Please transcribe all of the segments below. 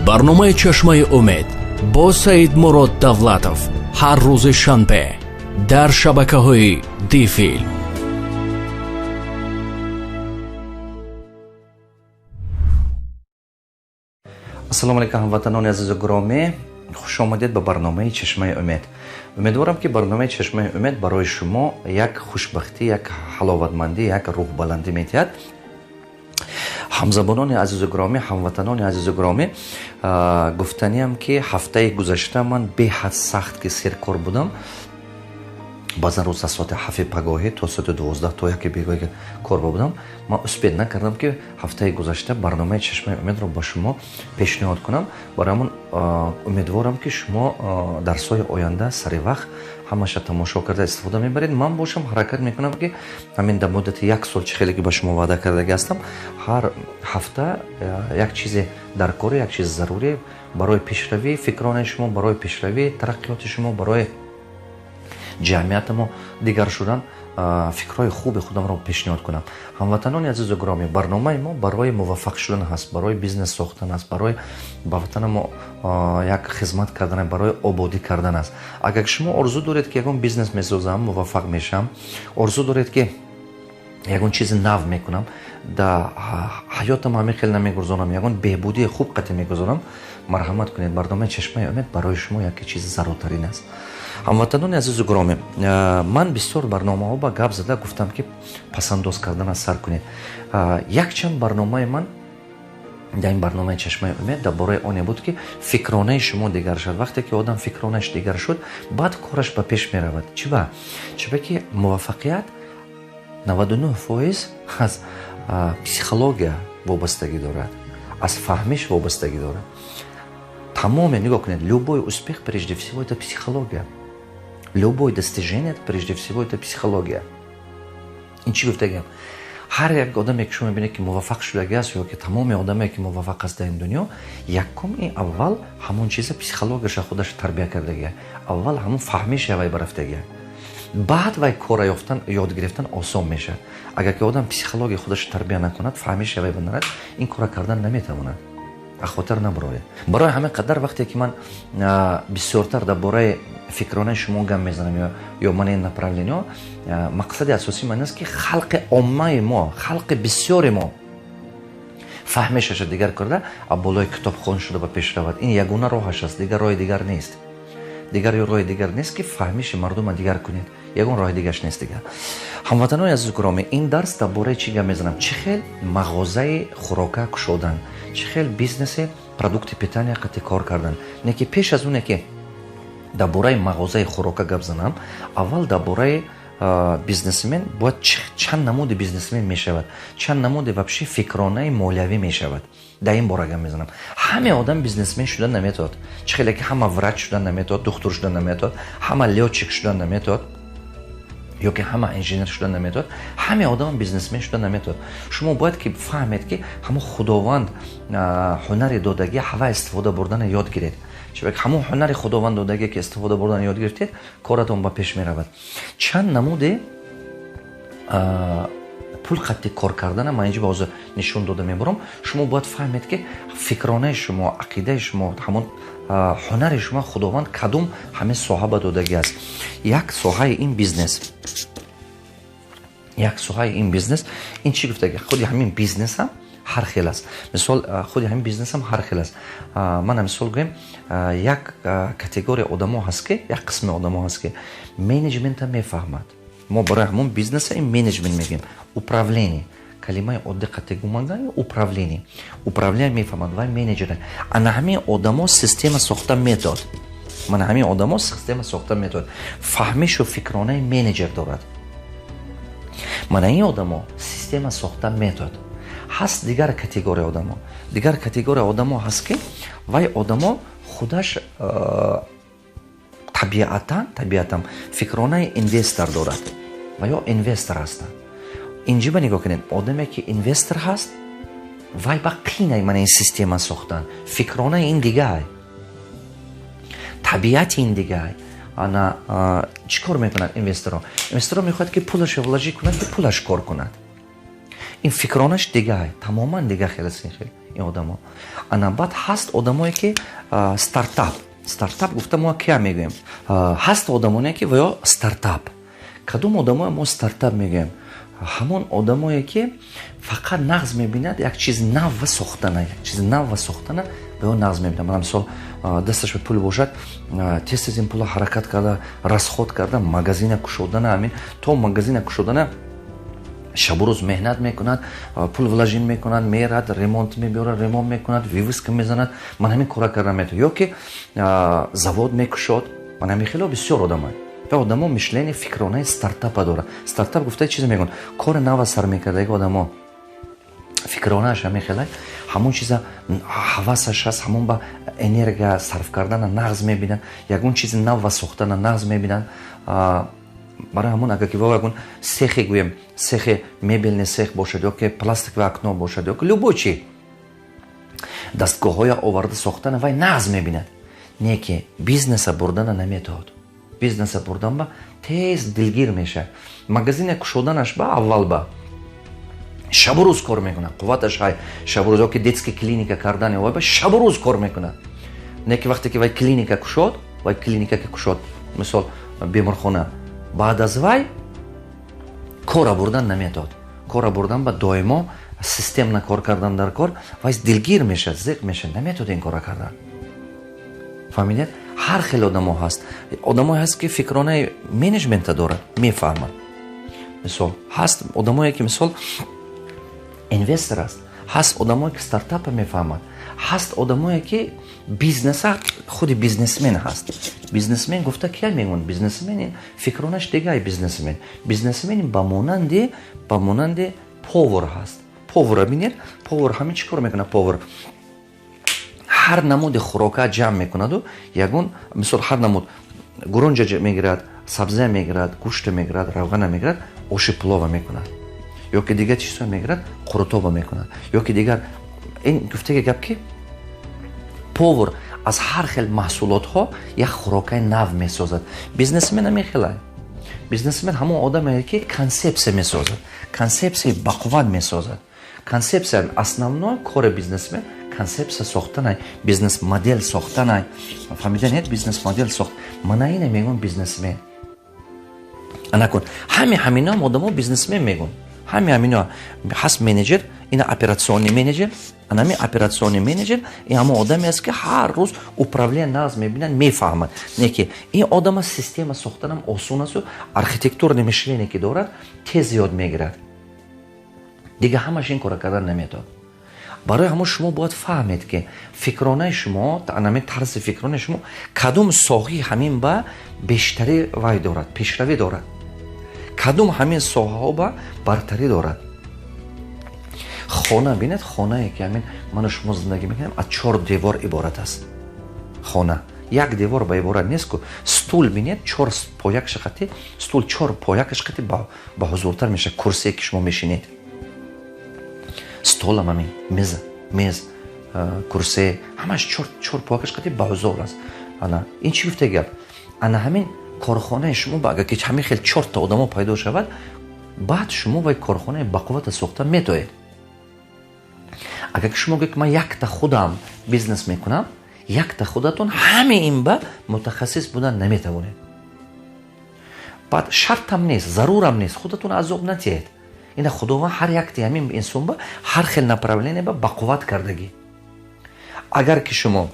Барномаи «Чашмаи умед» бо Саидмурод Давлатов ҳар рӯзи шанбе дар шабакаҳои Дифилм. Ассалому алайкум, ҳамватанони азизу гиромӣ, хуш омадед ба барномаи «Чашмаи умед». Умедворам, ки барномаи «Чашмаи умед» барои шумо як хушбахтӣ, як ҳаловатмандӣ, як рӯҳбаландӣ медиҳад. Ҳамзабонони азизу гиромӣ, ҳамватанони азизу гиромӣ, гуфтаниам, ки ҳафтаи гузашта ман беҳад сахт ки серкор будам. Баъзан рӯз аз соати 7-и пагоҳӣ то соати 12, то 1-и бегоҳӣ кор будам. Ман успеть накардам, ки ҳафтаи гузашта барномаи «Чашмаи умедро» ба шумо пешниҳод кунам. Барои ҳамон умедворам, ки шумо дарсҳои оянда сари вақт ҳамаша тамошо карда истифода мебаред. Ман бошам, ҳаракат мекунам, ки ҳамин дар муддати як сол, чӣ хеле ки ба шумо ваъда кардагӣ ҳастам, ҳар ҳафта як чизе даркорӣ, як чизи зарурӣ барои пешравии фикронаи шумо, барои пешравии тараққиёти шумо, барои ҷамъияти мо дигар шудан, фикрҳои хуби худамро пешниҳод кунам. Ҳамватанони азизу гиромӣ, барномаи мо барои муваффақ шудан ҳаст, барои бизнес сохтан аст, барои ба ватана мо як хизмат кардан, барои ободӣ кардан аст. Агар шумо орзу доред, ки ягон бизнес месозам, муваффақ мешавам, орзу доред, ки ягон чизи нав мекунам, да ҳаётам ҳамин хел намегузорам, ягон беҳбудии хуб қатъӣ мегузорам, марҳамат кунед, барномаи «Чашмаи умед» барои шумо яке чизи заруртарин аст. Ҳамватанони азизу гиромӣ, ман бисёр барномаҳо ба гап зада гуфтам, ки пасандоз карданро сар кунед. Якчанд барномаи ман дар ин барномаи «Чашмаи умед» дар бораи оне буд, ки фикронаи шумо дигар шуд. Вақте ки одам фикронааш дигар шуд, баъд кораш ба пеш меравад. Чиба? Чиба ки муваффақият 99% аз психология вобастагӣ дорад, аз фаҳмиш вобастагӣ дорад. Тамоме нигоҳ кунед, любой успех прежде всего это психология, любое достижение прежде всего это психология. Ин чӣ гуфтагиам? Ҳар як одаме, ки шумо мебинед, ки муваффақ шудагӣ аст, ё ки тамоми одаме, ки муваффақ аст дар ин дунё, якум и аввал ҳамон чиза, психологияша худаша тарбия кардагия, аввал ҳамон фаҳмиша вай барафтагия, баъд вай кора ёфтан, ёд гирифтан осон мешавад. Агар ки одам психология худаша тарбия накунад, фаҳмиша вай банарад, ин кора кардан наметавонад. Хотир набароред. Барои ҳамин қадар вақте ки ман бисёртар дар бораи фикронаи шумо гап мезанам ё ман ин направлениҳо, мақсади асосии ман аст, ки халқи оммаи мо, халқи бисёри мо фаҳмишаша дигар карда, болои китобхон шуда ба пеш равад. Ин ягона роҳаш аст, дигар роҳи дигар нест. Дигар роҳи дигар нест, ки фаҳмиши мардума дигар кунед. Ягон роҳи дигараш нест дигар. Ҳамватанони азизу гиромӣ, ин дарс дар бораи чӣ гап мезанам? Чӣ хел мағозаи хӯрока кушодан, чӣ хел бизнеси продукты питания қати кор кардан. Не ки пеш аз оне ки дар бораи мағозаи хӯрока гап занам, аввал дар бораи бизнесмен бояд, чанд намуди бизнесмен мешавад, чанд намуди вообще фикронаи молиявӣ мешавад, дар ин бора гап мезанам. Ҳаме одам бизнесмен шудан наметавонад. Чӣ хеле ки ҳама врач шудан наметавонад, духтур шудан наметавонад, ҳама лётчик шудан наметавонад ё ки ҳама инженер шудан наметавонад, ҳаме одам бизнесмен шудан наметавонад. Шумо бояд ки фаҳмед, ки ҳамон Худованд ҳунари додагӣ ҳава истифода бурдана ёд гиред. Чунки ҳамон ҳунари Худованд додагӣ ки истифода бурдан ёд гирифтед, коратон ба пеш меравад. Чанд намуди пул қатти кор кардана ман инҷо ҳозир нишон дода мебарам. Шумо бояд фаҳмед, ки фикронаи шумо, ақидаи шумо, ҳамон ҳунари шумо Худованд кадом ҳамин соҳа ба додагӣ аст. Як соҳаи ин бизнес, як соҳаи ин бизнес. Ин чӣ гуфтагӣ? Худи ҳамин бизнесам ҳар хел аст. Мисол, худи ҳамин бизнесам ҳар хел аст. Мана, мисол гӯем, як категория одамо ҳаст, ки як қисми одамо ҳаст, ки менеҷмента мефаҳмад. Мо барои ҳамон бизнеса ин менеҷмент мегӯем, управление, калимаи оддӣ қатегумага управление. Управление мефаҳмад, вай менеҷер. Ана ҳамин одамо система сохта метод. Мана ҳамин одамо система сохта метод, фаҳмишу фикронаи менеҷер дорад. Мана ин одамо система сохта метод. Ҳаст дигар категория одамо. Дигар категория одамо ҳаст, ки вай одамо худаш табиатан фикронаи инвестор дорад ва ё инвестор ҳастанд. Инҷиба нигоҳ кунед, одаме ки инвестор ҳаст, вай ба қинай мана ин система сохтан. Фикронаи ин дигай, табиати ин дигай. Ана чӣ кор мекунад инвесторо? Инвесторо мехоҳад, ки пулашро вложить кунад, ки пулаш кор кунад. Ин фикронаш дигай, тамоман дигар хел аст. Ин хел Ин одамо. Ана баъд ҳаст одамое, ки стартап. Стартап гуфта мо кия мегӯем? Ҳаст одамоне, ки ва ё стартап. Кадом одамое мо стартап мегӯем? Ҳамон одамое, ки фақат нағз мебинад як чиз навва сохтана, як чиз навва сохтана ва ё нағз мебинад. Мана, мисол, дасташ ба пул бошад, тез тез ин пула ҳаракат карда, расход карда, магазина кушодана, ҳамин то магазина кушодана шабу рӯз меҳнат мекунад, пул вложить мекунад, мерад, ремонт мебиёрад, ремонт мекунад, вывеска мезанад, ман ҳамин кора карда метавонад. Ё ки завод мекушод. Ман ҳамин хело бисёр одамай ва одамо мышление, фикронаи стартапа дорад. Стартап гуфта чизе мегӯянд: кори нава сар мекардаги одамо. Фикронааш ҳамин хелай, ҳамон чиза ҳавасаш аст, ҳамон ба энергия сарф кардана нағз мебинад, ягон чизи навва сохтана нағз мебинад. Барои ҳамон, агар ки во ягон сехе гӯем, сехе, мебельный цех бошад ё ки пластиковое окно бошад, ё ки любой чи дастгоҳҳоя оварда сохтана вай нағз мебинад, не ки бизнеса бурдана наметавад. Бизнеса бурдан ба тез дилгир мешавад. Магазине кушоданаш ба аввал ба шабу рӯз кор мекунад, қувваташ ҳай, шабу рӯз, ё ки детский клиника кардани вай ба шабу рӯз кор мекунад. Не ки вақте ки вай клиника кушод, вай клиника ки кушод, мисол, беморхона, баъд аз вай кора бурдан наметавад. Кора бурдан ба доимо системно кор кардан дар кор, вай дилгир мешавад, зиқ мешавад, наметавад ин кора кардан. Фаҳмидед? Ҳар хел одамо ҳаст. Одамое ҳаст, ки фикронаи менеҷмента дорад, мефаҳмад. Мисол, ҳаст одамое, ки, мисол, инвестор аст. Ҳаст одамое, ки стартапа мефаҳмад. Ҳаст одамое, ки бизнеса, худи бизнесмен ҳаст. Бизнесмен гуфта кия мегӯянд? Бизнесмен фикронаш дигай. Бизнесмен ба монанди повар ҳаст. Повара бинед, повар ҳамин чӣ кор мекунад? Повар ҳар намуди хӯрока ҷамъ мекунаду ягон, мисол, ҳар намуд гурунҷа мегирад, сабза мегирад, гӯшта мегирад, равғана мегирад, оши пулова мекунад ё ки дигар чизҳо мегирад, қурутоба мекунад ё ки дигар. Ин гуфтаги гап, ки повар аз ҳар хел маҳсулотҳо як хӯрокаи нав месозад. Бизнесмен ҳамин. Бизнесмен ҳамон одаме, ки консепсия месозад, консепсияи бақувват месозад. Консепсия, основной кори бизнесмен консепсия сохтанай, бизнес модель сохтанай. Фаҳмиданед? Бизнес модель сохт, мана ина мегӯн бизнесмен. Анакун, ҳами ҳаминоам одамо бизнесмен мегӯн. Ҳами ҳамино ҳаст. Менеҷер, ина операционный менеҷер. Анами операционный менеҷер ин ҳамон одаме аст, ки ҳар рӯз управление нағз мебинад, мефаҳмад. Не ки ин одама система сохтанам осон асту архитектурное мышление ки дорад, тез ёд мегирад. Дига ҳамаш ин кора кардан наметавад. Барои ҳамон шумо бояд фаҳмед, ки фикронаи шумо, анами тарзи фикронаи шумо кадом соҳаи ҳамин ба бештарӣ вай дорад, пешравӣ дорад, кадом ҳамин соҳаҳо ба бартарӣ дорад. Хона бинед, хонае, ки ҳамин ману шумо зиндагӣ мекунем, аз чор девор иборат аст. Хона як девор ба иборат нест ку. Стул бинед, чор поякаш қати стул, чор поякаш қати ба ҳузуртар мешавад курсие, ки шумо мешинед. Столам ҳамин, мез, мез, курсе, ҳамаш чор поякаш қати ба ҳузур аст. Ана ин чӣ гуфта гап? Ана ҳамин корхонаи шумо, агар ки ҳамин хел чорта одамо пайдо шавад, баъд шумо вай корхонаи бақуввата сохта метоед. Агар ки шумо гӯед, ки ман якта худам бизнес мекунам, якта худатон ҳаме ин ба мутахассис будан наметавонед. Баъд шартам нест, зарурам нест, худатон азоб натиҳед. Ина Худованд ҳар якти ҳамин инсон ба ҳар хел направление ба бақувват кардагӣ. Агар ки шумо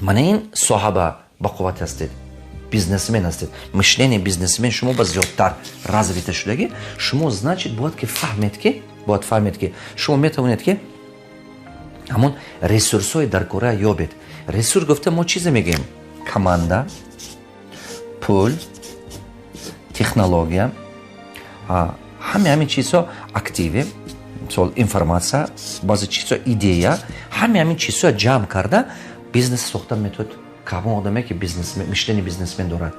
мана ин соҳа ба бақувват ҳастед, бизнесмен ҳастед, мышление бизнесмен шумо ба зиёдтар развита шудагӣ, шумо, значит, бояд фаҳмед, ки шумо метавонед, ки ҳамон ресурсҳои даркора ёбед. Ресурс гуфта мо чизе мегӯем? Команда, пул, технология, ҳаме ҳамин чизҳо, активы, мисол, информация, баъзе чизҳо, идея, ҳаме ҳамин чизҳо ҷамъ карда бизнес сохта метавонад. Кадом одаме, ки мышление бизнесмен дорад.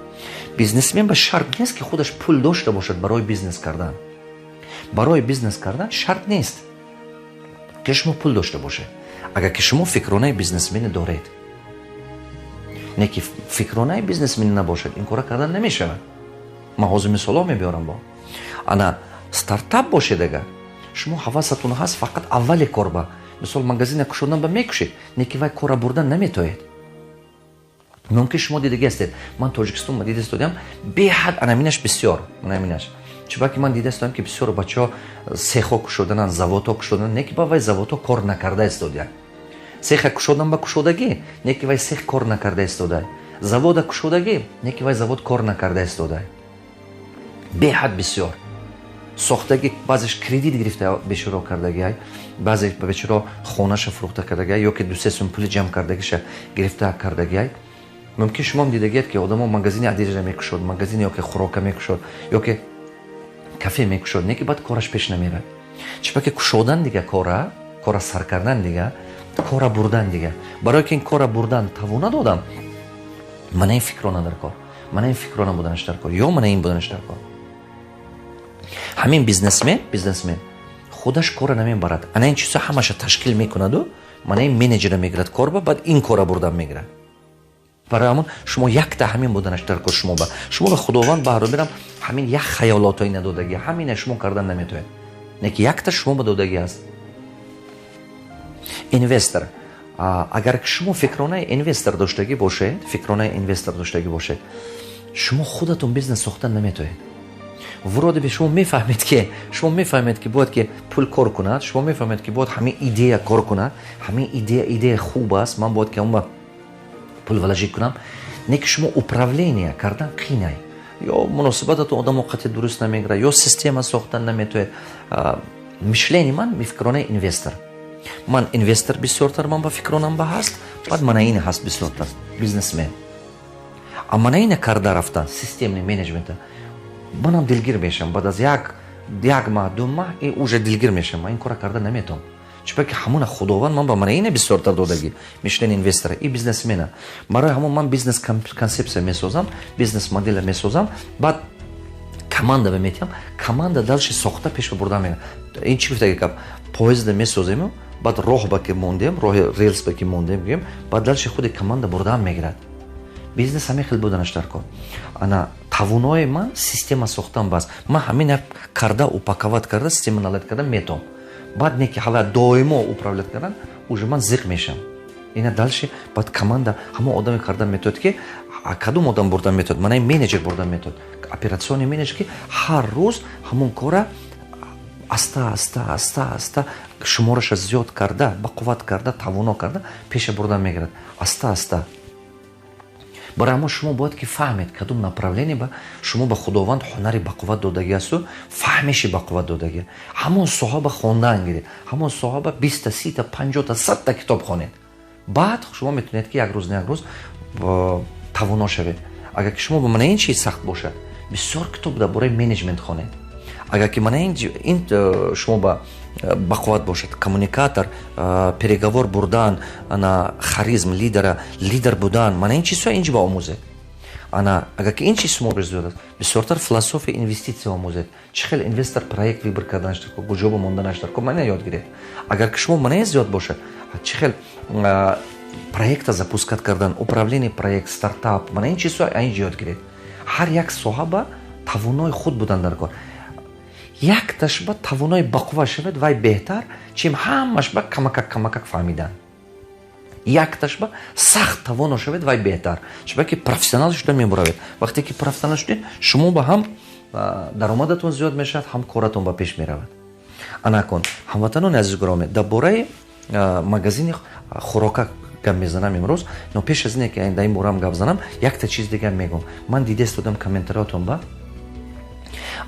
Бизнесмен ба шарт нест, ки худаш пул дошта бошад барои бизнес кардан. Барои бизнес кардан шарт нест, ки шумо пул дошта бошед, агар ки шумо фикронаи бизнесмени доред. Не ки фикронаи бизнесмени набошад, ин кора кардан намешавад. Ман ҳозир мисолҳо мебиёрам. Бо ана стартап бошед, агар шумо ҳавасатон ҳаст, фақат аввали кор ба Мисол, магазина кушодан ба мекушед, не ки вай кора бурдан наметоед. Мумкин, шумо дидаги ҳастед, ман Тоҷикистон ма дида истодиам, беҳад анаминаш бисёр, анаминаш. Чунки ман дида истодам, ки бисёр бачаҳо цехҳо кушодананд, заводҳо кушодананд, не ки ба вай заводҳо кор накарда истодиянд. Цеха кушодан ба кушодагӣ, не ки вай цех кор накарда истода. Завода кушодагӣ, не ки вай завод кор накарда истода. Беҳад бисёр сохтагӣ, баъзеш кредит гирифта бешуро кардагиай, баъзе бечуро хонаша фурӯхта кардагиай ё ки 2-се сум пули ҷамъ кардагиша гирифта кардагиай. Мумкин, шумоам дидагиед, ки одамо магазини одежда мекушод, магазини ёки хӯрока мекушод, ёки кафе мекушод, не ки баъд кораш пеш намерад. Чунки кушодан дига, кора сар кардан дига, кора бурдан дига. Барое ки ин кора бурдан тавона додам, мана ин фикрона дар кор, мана ин фикрона буданаш дар кор ё мана ин буданаш дар кор. Ҳамин бизнесмен худаш кора намебарад, ана ин чизо ҳамаша ташкил мекунаду мана ин менеҷера мегирад корба, баъд ин кора бурдан мегирад. Барои ҳамон шумо якта ҳамин буданаш дар кор. Шумо ба Худованд баҳро бирам, ҳамин як хаёлотҳои надодагӣ, ҳамина шумо кардан наметоед, не ки якта шумо ба додагӣ аст. Инвестор. Агар шумо фикронаи инвестор доштагӣ бошед, фикронаи инвестор доштагӣ бошед, шумо худатон бизнес сохтан наметоед. Вроде бы шумо мефаҳмед, ки бояд ки пул кор кунад, шумо мефаҳмед, ки бояд ҳамин идея кор кунад, ҳамин идея идея хуб аст, ман бояд ки ҳамон пул вложить кунам, не ки шумо управление кардан қинай, ё муносибататон одамо қатъи дуруст намегирад, ё система сохтан наметоед. Мышление ман фикронаи инвестор, ман инвестор бисёртар ман ба фикронам ба ҳаст, баъд мана ин ҳаст бисёртар бизнесмен. А мана ина карда рафтан, системный менеҷмента, манам дилгир мешавам. Баъд аз як маҳ, 2 маҳ и уже дилгир мешавам, ман ин кора карда наметавонам, чунки ҳамона Худованд ман ба мана ина бисёртар додагӣ, мышление инвестора и бизнесмена. Барои ҳамон ман бизнес концепсия месозам, бизнес модела месозам, баъд команда метиҳам, команда дальше сохта пеш бурда мегирад. Ин чӣ гуфтаги гап? Поезда месозему, баъд роҳ ба ки мондем, роҳи рельс ба ки мондем, гӯем, баъд дальше худи команда бурдаам мегирад. Бизнес ҳамин хел буданаш дар кор. Ана тавонои ман система сохтан бас, ман ҳамин карда, упаковать карда, система наладить карда метавом. Баъд не ки ҳала доимо управлять кардан, уже ман зиқ мешавам. Ина дальше баъд команда, ҳамон одаме кардан метавад, ки кадом одам бурдан метавад? Мана ин менеҷер бурдан метавад, операционный менеҷер, ки ҳар рӯз ҳамон кора аста аста, аста аста шумораша зиёд карда, ба қувват карда, тавоно карда пеша бурдан мегирад аста аста. Барои ҳамон шумо бояд ки фаҳмед, кадом направление ба шумо ба Худованд ҳунари бақувват додагӣ асту фаҳмиши бақувват додагӣ, ҳамон соҳа ба хондан гиред, ҳамон соҳа ба 20-та, 30-та, 50-та, 100-та китоб хонед. Баъд шумо метавонед, ки як рӯз на як рӯз тавоно шавед. Агар ки шумо ба мана ин чиз сахт бошад, бисёр китоб дар бораи менеҷмент хонед. Агар ки мана ин шумо ба бақувват бошад, коммуникатор, переговор бурдан, ана харизм лидера, лидер будан, мана ин чизҳо инҷи ба омӯзед. Ана агар ки ин чиз шумо зиёд аст, бисёртар философия инвеститсия омӯзед, чӣ хел инвестор проект выбор карданаш дар кор, куҷо ба монданаш дар кор, мана ёд гиред. Агар ки шумо мана ин зиёд бошад, чӣ хел проекта запускать кардан, управление проект, стартап, мана ин чизҳо инҷи ёд гиред. Ҳар як соҳа ба тавонои худ будан дар кор. Якташ ба тавонои бақувва шавед, вай беҳтар, чем ҳамаш ба камакак камакак фаҳмидан. Якташ ба сахт тавоно шавед, вай беҳтар, чунки профессионал шуда мебуравед. Вақте ки профессионал шудед, шумо ба ҳам даромадатон зиёд мешавад, ҳам коратон ба пеш меравад. Анакун, ҳамватанони азиз гиромӣ, дар бораи магазини хӯрока гап мезанам имрӯз. Но пеш аз ине ки дар ин борам гап занам, якта чиз дигар мегӯм. Ман дида истодам комментариётон ба,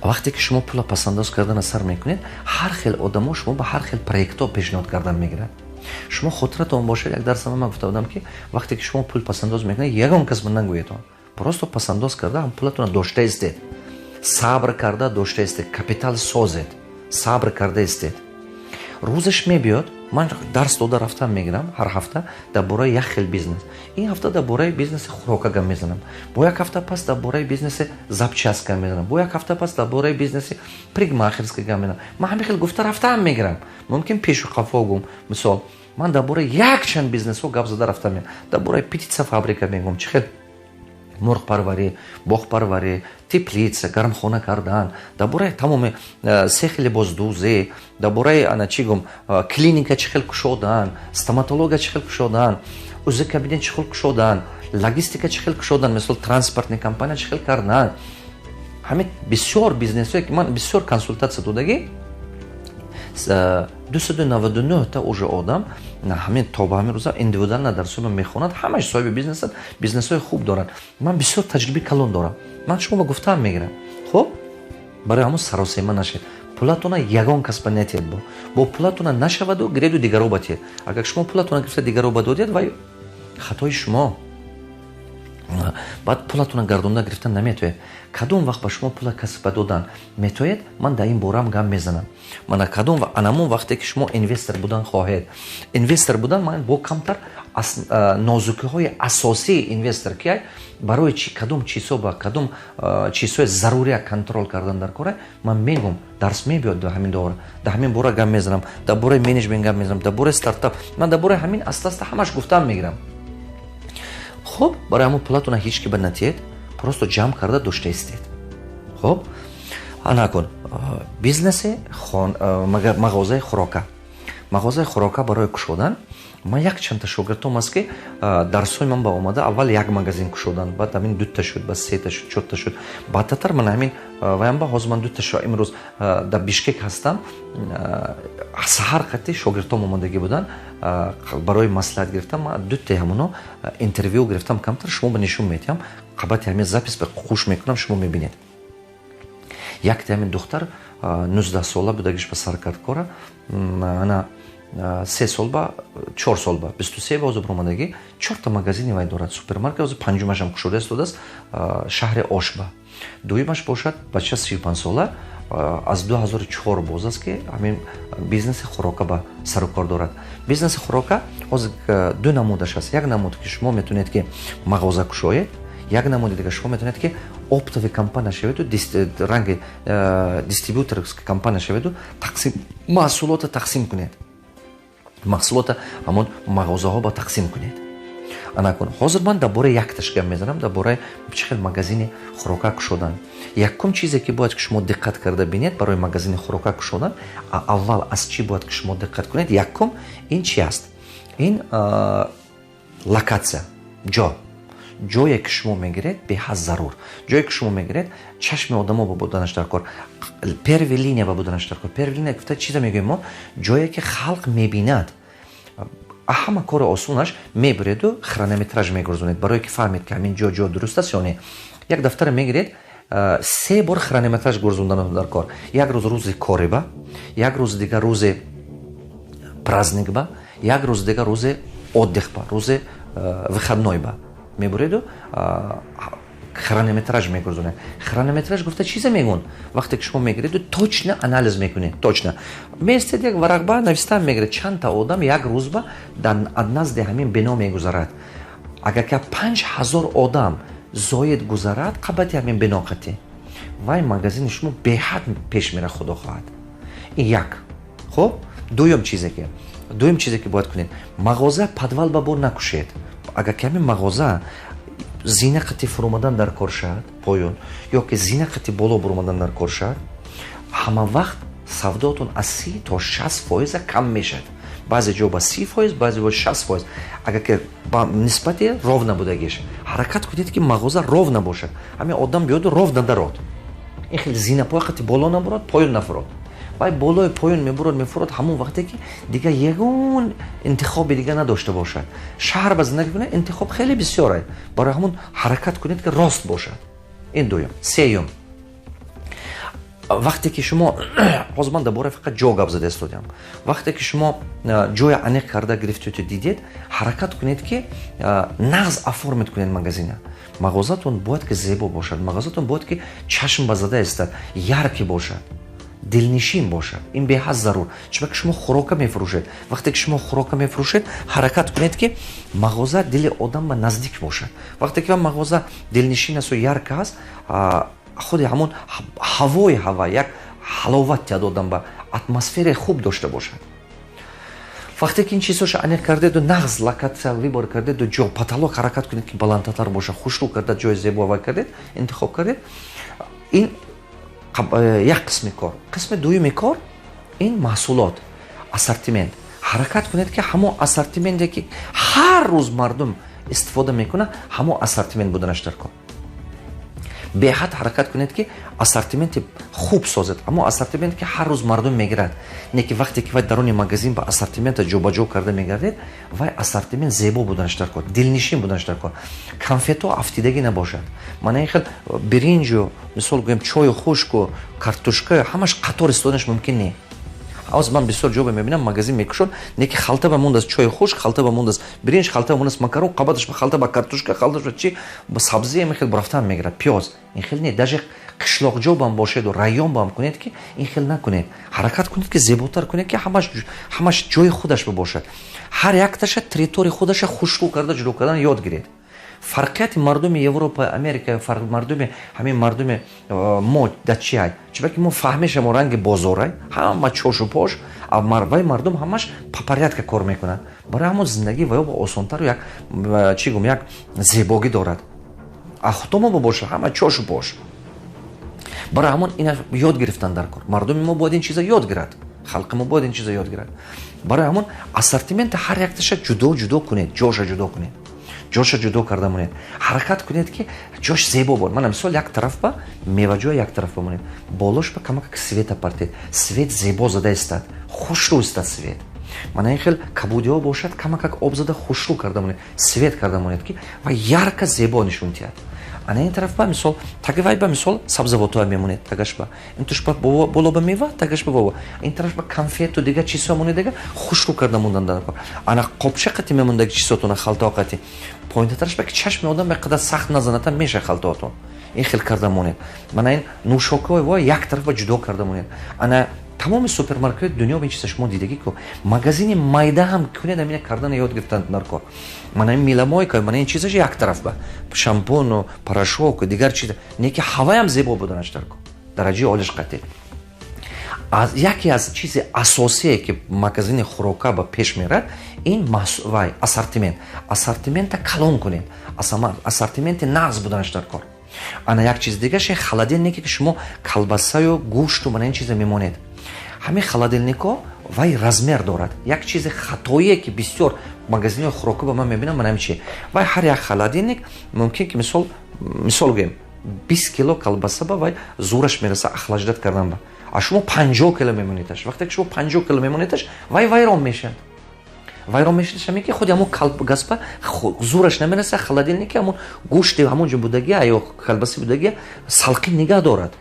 вақте ки шумо пула пасандоз кардана сар мекунед, ҳар хел одамо шумо ба ҳар хел проектҳо пешниҳод кардан мегирад. Шумо хотиратон бошад, як дарсама ман гуфта будам, ки вақте ки шумо пул пасандоз мекунед, ягон кас ба нагӯедон, просто пасандоз карда пулатонро дошта истед, сабр карда дошта истед, капитал созед, сабр карда истед, рӯзаш мебиёд. Ман дарс дода рафтам мегирам ҳар ҳафта дар бораи як хел бизнес. Ин ҳафта дар бораи бизнеси хӯрока гап мезанам, бо як ҳафта пас дар бораи бизнеси запчасть гап мезанам, бо як ҳафта пас дар бораи бизнеси парикмахерский гап мезанам. Ман ҳамин хел гуфта рафтаам мегирам, мумкин, пешу қафо гум. Мисол, ман дар бораи якчанд бизнесҳо гап зада рафтам, дар бораи птицефабрика мегӯм, чӣ хел Мурғпарварӣ, боғпарварӣ, теплица, гармхона кардан, дар бораи тамоми сехи либосдӯзӣ, дар бораи, ана, чӣ гум, клиника чӣ хел кушодан, стоматология чӣ хел кушодан, УЗИ кабинет чӣ хел кушодан, логистика чӣ хел кушодан, мисол, транспортный компания чӣ хел кардан. Ҳамин бисёр бизнесое ки ман бисёр консултатсия додагӣ, 299 та уже одам ҳамин то ба ҳамин рӯза индивидуально дарсои ман мехонад, ҳамаш соҳиби бизнесанд, бизнесҳои хуб доранд. Ман бисёр таҷрибаи калон дорам, ман шумо ба гуфтаам мегирам. Хуб, барои ҳамон саросема нашед, пулатона ягон кас ба натиҳед. Бо пулатона нашаваду гиреду дигаро ба тиҳед. Агар шумо пулатона гирифта дигаро ба додед, вай хатои шумо, баъд пулатона гардонда гирифта наметоед. Кадом вақт ба шумо пула касе ба додан метоед? Ман дар ин борам гап мезанам. Мана кадом? Анамон вақте ки шумо инвестор будан хоҳед. Инвестор будан ман бо камтар нозукиҳои асосии инвестор ки барои чи, кадом чизҳо ба кадом чизҳои зарурия контрол кардан дар кора, ман мегум, дарс мебиёд. Дар ҳамин дора, дар ҳамин бора гап мезанам, дар бораи менеҷмент гап мезанам, дар бораи стартап, ман дар бораи ҳамин аста аста ҳамаш гуфтаам мегирам. Хуб, барои ҳамон пулатона ҳеҷ ки ба натиҳед, просто ҷамъ карда дошта истед. Хуб, анакун бизнеси мағозаи хӯрока. Мағозаи хӯрока барои кушодан ман якчандта шогирдом аст, ки дарсҳои ман ба омада, аввал як магазин кушодан, баъд ҳамин дута шуд, баъд сета шуд, чорта шуд, баъдтатар ман ҳамин ваямба. Ҳозир ман дута имрӯз дар Бишкек ҳастам. Саҳар қати шогирдом омадагӣ буданд барои маслиҳат гирифтам. Ман дутаи ҳамоно интервю гирифтам, камтар шумо ба нишон метиҳам, қабати ҳамин запись ба хуш мекунам, шумо мебинед. Якте ҳамин духтар 19 сола будагиш ба сар кард кора. Ана 3 сол ба, 4 сол ба, 23 ба ҳозир баромадагӣ, чорта магазини вай дорад, супермаркет, ҳозир панҷумашам кушода истодааст шаҳри Ошба. Дуюмаш бошад бача 35 сола, аз 2004 боз аст, ки ҳамин бизнеси хӯрока ба сару кор дорад. Бизнеси хӯрока ҳозир ду намудаш аст: як намуд, ки шумо метавонед, ки мағоза кушоед, як намуди дигар, шумо метавонед, ки оптовый компания шаведу, ранги дистрибьюторский компания шаведу, тақсим маҳсулота тақсим кунед, маҳсулота ҳамон мағозаҳо ба тақсим кунед. Анакун ҳозир ман дар бораи якташ гап мезанам, дар бораи чӣ хел магазини хӯрока кушодан. Якум чизе, ки бояд ки шумо диққат карда бинед барои магазини хӯрока кушодан, аввал аз чӣ бояд ки шумо диққат кунед? Якум ин чи аст? Ин локатсия, ҷо. Ҷое ки шумо мегиред, беҳад зарур. Ҷое ки шумо мегиред, чашми одамо ба буданаш дар кор, первый линия ба буданаш дар кор. Первый линия гуфта чиза мегӯем мо? Ҷое ки халқ мебинад. Ҳама кори осонаш, мебиреду хронометраж мегузонед, барое ки фаҳмед, ки ҳамин ҷо дуруст аст ё не. Як дафтара мегиред, се бор хронометраж гузондан дар кор: як рӯз рӯзи кори ба, як рӯзи дигар рӯзи праздник ба, як рӯзи дигар рӯзи отдых ба, рӯзи выходной ба мебуреду хронометраж мегузонед. Хронометраж гуфта чизе мегӯн? Вақте ки шумо мегиреду точно анализ мекунед, точно меистед, як варақба навистан мегиред, чандта одам як рӯзба дар назди ҳамин бино мегузарад. Агар ки 5000 одам зоид гузарад қабати ҳамин бино қатӣ, вай магазини шумо беҳад пеш мера, худо хоҳад. Ин як. Хуб, дуюм чизе ки бояд кунед: мағоза подвал ба бор накушед. Агар ки ҳамин мағоза зина қати фуромадан дар кор шавад поён ё ки зина қати боло буромадан дар кор шавад, ҳама вақт савдотон аз 30 то 60 фоиза кам мешавад. Баъзе ҷо ба 30%, баъзе ҷо 60%, агар ки ба нисбати ровно будагиш. Ҳаракат кунед, ки мағоза ровно бошад, ҳамин одам биёду ровно дарод, ин хеле зинапоя қати боло набурад, поён нафурод. Вай болои поён мебурад, мефурод ҳамон вақте ки дигар ягон интихоби дига надошта бошад. Шаҳр ба зиндагӣ кунед, интихоб хеле бисёр. Барои ҳамон ҳаракат кунед, ки рост бошад. Ин дуюм. Сеюм, вақте ки шумо, ҳозир ман дар бораи фақат ҷо гап зада истодиам, вақте ки шумо ҷоя аниқ карда гирифтету дидед, ҳаракат кунед, ки нағз оформить кунед магазина. Мағозатон бояд ки зебо бошад, мағозатон бояд ки чашм ба зада истад, яркий бошад, дилнишин бошад. Ин беҳад зарур, чунки шумо хӯрока мефурӯшед. Вақте ки шумо хӯрока мефурӯшед, ҳаракат кунед, ки мағоза дили одам ба наздик бошад. Вақте ки мағоза дилнишин асту яркий аст, худи ҳамон ҳавои ҳава як ҳаловат тиҳад одам ба, атмосфераи хуб дошта бошад. Вақте ки ин чизҳоша аниқ кардеду, нағз локация выбор кардеду, ҷо, потолок ҳаракат кунед, ки баландтар боша, хушрӯ карда, ҷои зебо вай кардед, интихоб кардед, ин як қисми кор. Қисми дуюми кор ин маҳсулот, ассортимент. Ҳаракат кунед, ки ҳамон ассортименте, ки ҳар рӯз мардум истифода мекунад, ҳамон ассортимент буданаш дар кор. Беҳад ҳаракат кунед, ки ассортименти хуб созед, ҳамон ассортименте, ки ҳар рӯз мардум мегирад. Не ки вақте ки вай даруни магазин ба ассортимента ҷобаҷо карда мегардед. Вай ассортимент зебо буданаш дар кор, дилнишин буданаш дар кор. Конфетҳо афтидагӣ набошад. Мана ин хел биринҷу, мисол гӯем, чою хушку картошка ҳамаш қатор истоданаш мумкин не. Ҳоз ман бисёр ҷо мебинам, магазин мекушод, не ки халта ба мондааст чои хушк, халта ба мондааст биринҷ, халта ба мондааст макарон, қабаташ ба халта ба картошка, халташ ба чи, ба сабзӣ, ин хел рафтан мегирад, пиёз. Ин хел не. Даже қишлоқҷо бам бошеду район бам кунед, ки ин хел накунед. Ҳаракат кунед, ки зеботар кунед, ки ҳамаш ҷои худаш бошад, ҳар якташа территорияи худаша хушрӯ карда ҷудо кардан ёд гиред. Фарқияти мардуми Европа, Америка, мардуми ҳамин мардуми мо дар чи ай? Чунки мо фаҳмишамо ранги бозорай, ҳама чошу пош. Вай мардум ҳамаш по порядка кор мекунад. Барои ҳамон зиндагӣ ваё осонтару як, чӣ гум, як зебогӣ дорад. А худомо боша, ҳама чошу пош. Барои ҳамон ина ёд гирифтан дар кор. Мардуми мо бояд ин чиза ёд гирад, халқи мо бояд ин чиза ёд гирад. Барои ҳамон ассортимента ҳар якташа ҷудо ҷудо кунед, ҷоша ҷудо кунед, ҷоша ҷудо карда монед. Ҳаракат кунед, ки ҷош зебо бод. Мана, мисол, як тараф ба меваҷоя як тараф бамонед, болош ба камакак света партед, свет зебо зада истад, хушрӯ истад свет. Мана ин хел кабудиҳо бошад, камакак об зада, хушрӯ карда монед, свет карда монед, ки ва ярко зебо нишон диҳад. Ана ин тараф ба, мисол, таги вай ба, мисол, сабзавотҳоя мемонед, тагаш ба ин туш ба, боло ба мева, тагаш ба бобо, ин тараф ба конфету дигар чизҳо монед, дига хушрӯ карда мондан дар. Ана қопча қати мемондаги чизотона, халтао қати поинтатараш ба, ки чашми одам ба қадар сахт назаната меша халтаотон, ин хел карда монед. Мана ин нӯшокиҳои во як тараф ба ҷудо карда монед. Ана тамоми супермаркетҳои дунё ба ин чиза шумо дидагӣ ку. Магазини майда ҳам кунед, амина кардана ёд гирифтанд дар кор. Мана ин мыломойка, мана ин чизаш як тараф ба, шампуну порошоку дигар чиз не, ки ҳаваям зебо буданаш дар кор, дараҷаи олиш қатӣ. Яке аз чизи асосие, ки магазини хӯрока ба пеш мерад, ин вай ассортимент. Ассортимента калон кунед, ассортименти нағз буданаш дар кор. Ана як чиз дигаше, холодильнике, ки шумо колбасаю гӯшту мана ин чиза мемонед, ҳамин холодильникҳо вай размер дорад. Як чизи хатоие, ки бисёр магазинҳои хӯрокӣ ба ман мебинам, манам чи, вай ҳар як холодильник мумкин ки, мисол гӯем, 20 кило колбаса ба вай зӯраш мераса охлаждать кардан ба, а шумо 50 кило мемонедаш. Вақте ки шумо 50 кило мемонедаш, вай вайрон мешавад. Вайрон мешавад ҳамин, ки худи ҳамон гаспа зӯраш намераса холодильники ҳамон гӯшти ҳамон ҷо будагия ё колбаси будагия салқин нигаҳ дорад,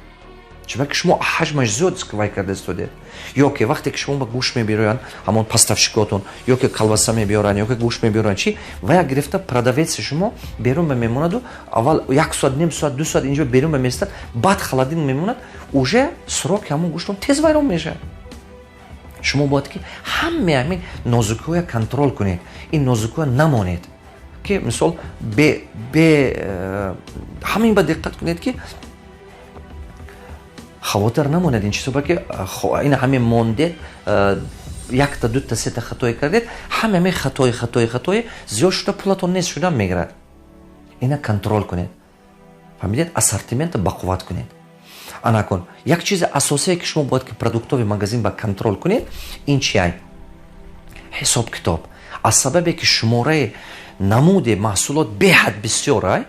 чунки шумо ҳаҷмаш зиёд вай карда истодед. Ё ки вақте ки шумо ба гӯшт мебиёранд, ҳамон поставщикотон ё ки колбаса мебиёранд, ё ки гӯшт мебиёранд, чи вая гирифта, продавеци шумо берун ба мемонаду, аввал як соат, ним соат, 2 соат инҷо берун ба меистад, баъд холодильник мемонад, уже сроки ҳамон гӯштон тез вайрон мешавад. Шумо бояд ки ҳаме ҳамин нозукиҳоя контроль кунед, ин нозукиҳоя намонед, ки мисол бе ҳамин ба диққат кунед, ки хавотир намонед ин чизо, ки ина ҳамин мондед, якта, дута, сета хатое кардед, ҳаме ҳамин хатои хатои хатои зиёд шуда, пулатон нест шуда мегирад. Ина контроль кунед, фаҳмидед? Ассортимента бақувват кунед. Анакун як чизи асосие, ки шумо бояд ки продуктовый магазин ба контроль кунед, ин чи ай? Ҳисоб китоб. Аз сабабе ки шумораи намуди маҳсулот беҳад бисёр ай,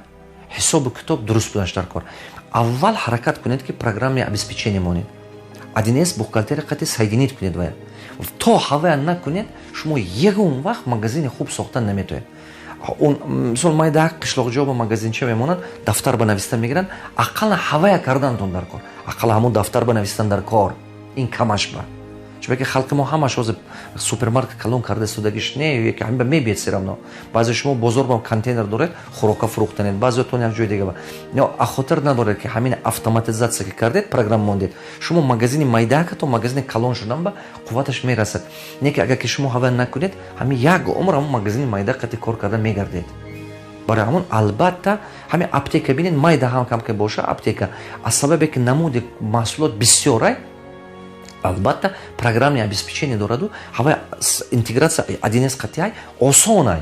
ҳисобу китоб дуруст буданаш дар кор. Аввал ҳаракат кунед, ки программное обеспечение монед, 1С бухгалтерия қати соединить кунед. Вая то ҳавая накунед, шумо ягон вақт магазини хуб сохтан наметоед. Мисол, майда қишлоқҷо ба магазинча мемонанд, дафтар ба нависта мегиранд. Ақалла ҳавая кардантон дар кор, ақалла ҳамон дафтар ба навистан дар кор. Ин камаш ба, чунки халқи мо ҳамаш ҳозир супермаркет калон карда истодагиш не, ки ҳамин ба мебиед. Всё равно баъзе шумо бозор ба контейнер доред, хӯрока фурӯхтанед, баъзеотон як ҷои дига ба ахотир надоред, ки ҳамин автоматизация ки кардед, программа мондед, шумо магазини майдака то магазини калон шудан ба қувваташ мерасад. Не ки агар ки шумо ҳава накунед, ҳамин як умр ҳамон магазини майда қати кор карда мегардед. Барои ҳамон, албатта, ҳамин аптека бинед, майда ҳам кам ки боша аптека, аз сабабе ки намуди маҳсулот бисёрай. Албатта, программное обеспечение дораду, ҳавай интеграция 1С қатиай осонай.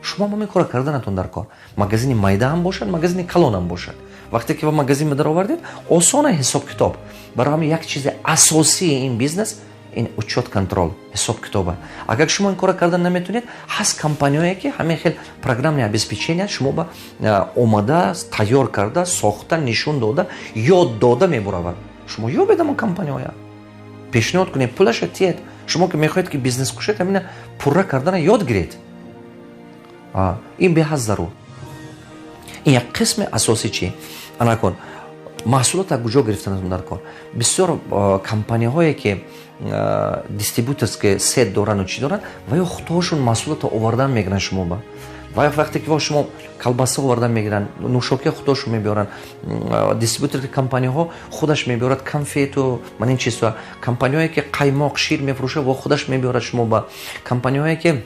Шумо ҳам ин кора карданатон дар кор. Магазини майда ҳам бошад, магазини калон ҳам бошад, вақте ки ба магазин даровардед, осона ҳисоб китоб. Барои ҳамин як чизи асосии ин бизнес ин учёт, контроль, ҳисоб китоба. Агар шумо ин кора кардан наметонед, ҳаст компанияое, ки ҳамин хел программное обеспечение шумо ба омада, тайёр карда, сохта, нишон дода, ёд дода мебуравад. Шумо ёбед ҳамон компанияоя, пешниҳод кунед, пулаша тиед. Шумо ки мехоҳед ки бизнес кушед, ҳамина пурра кардана ёд гиред. Ин беҳад зарур. Ин як қисми асосӣ. Чӣ анакун маҳсулот аз куҷо гирифтанатон дар кор? Бисёр компанияҳое, ки дистрибьюторский сеть дорану чӣ доранд, ва ё худошон маҳсулотро овардан мегиранд шумо ба. Ва вақте ки шумо колбаса овардан мегиранд, нӯшокия худошон мебиёранд. Дистрибьюторский компанияҳо худаш мебиёрад конфету, ман ин чизҳо. Компанияҳое, ки қаймоқ, шир мефурӯшад, во худаш мебиёрад шумо ба. Компанияҳое, ки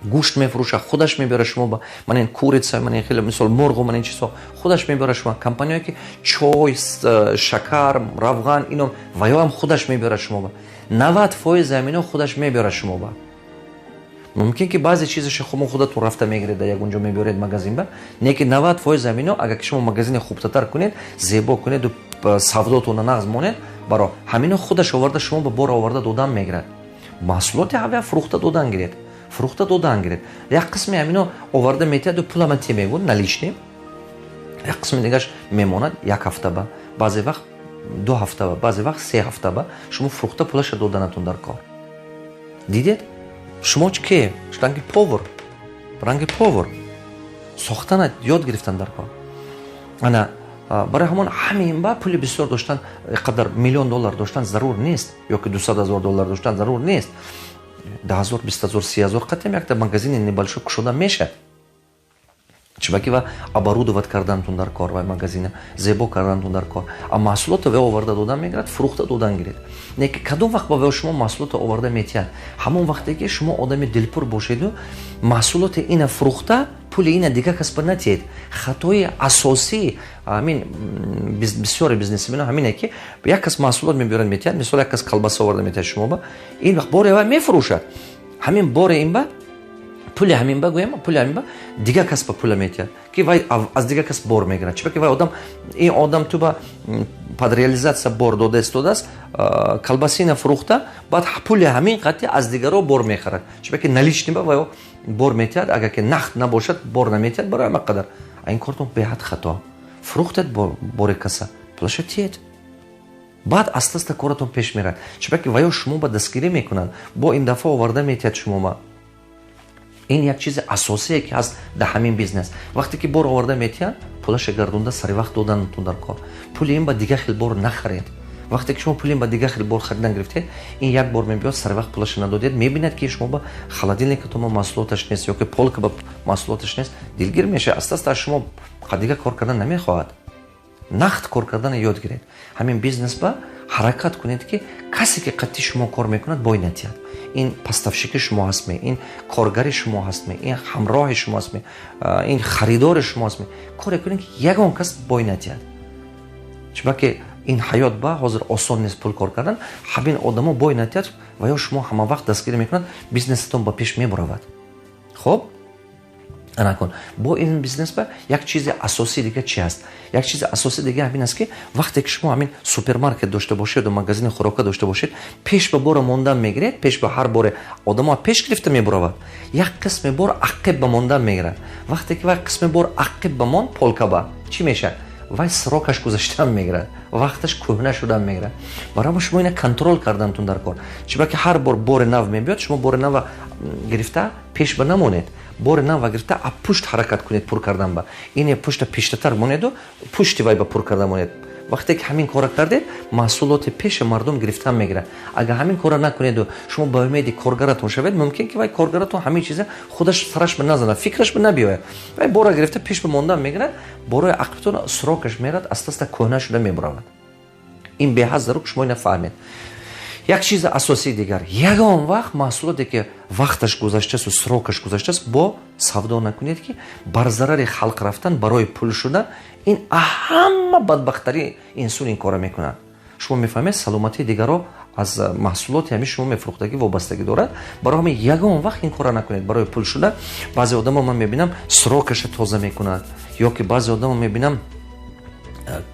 гӯшт мефурӯшад, худаш мебиёрад шумо ба, ман ин курица, ман ин хеле, мисол, мурғу ман ин чизҳо худаш мебиёрад шумо. Компанияҳое, ки чой, шакар, равған, ино ва ё ҳам худаш мебиёрад шумо ба. 90% ҳамино худаш мебиёрад шумо ба. Мумкин ки баъзе чизаша хумо худатон рафта мегиред, дар ягон ҷо мебиёред магазин ба, не ки 90% ҳамино, агар ки шумо магазини хубтатар кунед, зебо кунеду савдотона нағз монед, баро ҳамино худаш оварда шумо ба бор оварда додан мегирад. Маҳсулоти ҳавя фурӯхта додан гиред, фурӯхта додан гиред. Як қисми ҳамино оварда метиҳаду пулама те мегӯ, наличный, як қисми дигаш мемонад як ҳафта ба, баъзе вақт 2 ҳафта ба, баъзе вақт 3 ҳафта ба. Шумо фурӯхта, пулаша доданатон дар кор. Дидед, шумо ке ранги повар, ранги повар сохтана ёд гирифтан дар кор. Ана барои ҳамон ҳамин ба пули бисёр доштан, қадар миллион доллар доштан зарур нест ё ки 200 000 доллар доштан зарур нест. 10 000, 20 000, 30 000 қатем якта магазини небольшой кушода мешавад. Чибаки ва оборудовать кардантун дар кор, ва магазина зебо кардантун дар кор, а маҳсулото ве оварда додан мегирад, фурӯхта додан гиред. Не ки кадом вақт ба ве шумо маҳсулото оварда метиҳад? Ҳамон вақте ки шумо одами дилпур бошеду маҳсулоти ина фурӯхта, пули ина дигар кас ба натиҳед. Хатои асосӣ ҳамин бисёри бизнесмено ҳамине, ки як кас маҳсулот мебиёрад, метиҳад. Мисол, як кас колбаса оварда метиҳад шумо ба, ин вақт боре ва мефурӯшад. Ҳамин боре ин ба пули ҳамин ба, гӯям, пули ҳамин ба дигар кас ба пула метиҳад, ки вай аз дигар кас бор мегирад. Чиба ки вай одам, ин одам ту ба под реализация бор дода истодааст. Колбасина фурӯхта, баъд пули ҳамин қатъи аз дигаро бор мехарад. Чиба ки наличный ба вай бор метиҳад, агар ки нақд набошад, бор наметиҳад. Барои ҳама қадар ин кортон беҳад хато. Фурӯхтед бори каса, пулаша тиед, баъд аста аста коратон пеш мерад. Чиба ки ваё шумо ба дастгирӣ мекунанд, бо ин дафъа оварда метиҳад шумо ба. Ин як чизи асосие, ки ҳаст дар ҳамин бизнес. Вақте ки бор оварда метиҳанд, пулаша гардонда, сари вақт доданатон дар кор. Пули ин ба дигар хел бор нахаред. Вақте ки шумо пули ин ба дигар хел бор харидан гирифтед, ин як бор мебиёд, сари вақт пулаша надодед, мебинад, ки шумо ба холодильникатон маҳсулоташ нест ё ки полка ба маҳсулоташ нест, дилгир мешавад, аста аста аз шумо дигар кор кардан намехоҳад. Нақд кор кардана ёд гиред. Ҳамин бизнес ба ҳаракат кунед, ки касе, ки қатъи шумо кор мекунад, бой натиҳад. Ин поставщики шумо ҳастме, ин коргари шумо ҳастме, ин ҳамроҳи шумо ҳастме, ин харидори шумо ҳастме, коре кунед, ки ягон кас бой натиҳад. Чунки ин ҳаёт ба ҳозир осон нест пул кор кардан. Ҳамин одамо бой натиҳад ва ё шумо ҳама вақт дастгирӣ мекунад, бизнесатон ба пеш мебуравад. Хуб, анакун бо ин бизнес ба як чизи асосии дига чи ҳаст? Як чизи асосии дига ҳамин аст, ки вақте ки шумо ҳамин супермаркет дошта бошеду магазини хӯрока дошта бошед, пеш ба бора мондан мегиред. Пеш ба ҳар боре одамо пеш гирифта мебуравад, як қисми бор ақиб ба мондан мегирад. Вақте ки вай қисми бор ақиб ба монд, полка ба чӣ мешавад? Вай срокаш гузаштан мегирад, вақташ кӯҳна шудан мегирад. Барои шумо ина контроль кардантун дар кор. Чунки ҳар бор бори нав мебиёд, шумо бори нава гирифта пеш ба намонед, бори нава гирифта, а пушт ҳаракат кунед пур кардан ба. Ине пушта пештатар монеду, пушти вай ба пур карда монед. Вақте ки ҳамин кора кардед, маҳсулоти пеши мардум гирифтан мегирад. Агар ҳамин кора накунеду шумо ба умеди коргаратон шавед, мумкин ки вай коргаратон ҳамин чиза худаш сараш ба назанад, фикраш ба набиёяд. Вай бора гирифта, пеш ба мондан мегирад, борои ақибтон срокаш мерад, аста аста кӯҳна шуда мебуравад. Ин беҳад зарур, шумо ина фаҳмед. Як чизи асосии дигар: ягон вақт маҳсулоте, ки вақташ гузаштасту срокаш гузаштааст, бо савдо накунед, ки бар зарари халқ рафтан барои пул шуда, ин ҳама бадбахтарии инсон ин кора мекунад. Шумо мефаҳмед, саломатии дигарро Аз маҳсулоти ҳамин шумо мефурӯхтагӣ вобастагӣ дорад. Барои ҳамин ягон вақт ин корро накунед барои пул шуда. Баъзе одамо ман мебинам, срокаша тоза мекунад, ё ки баъзе одамо мебинам,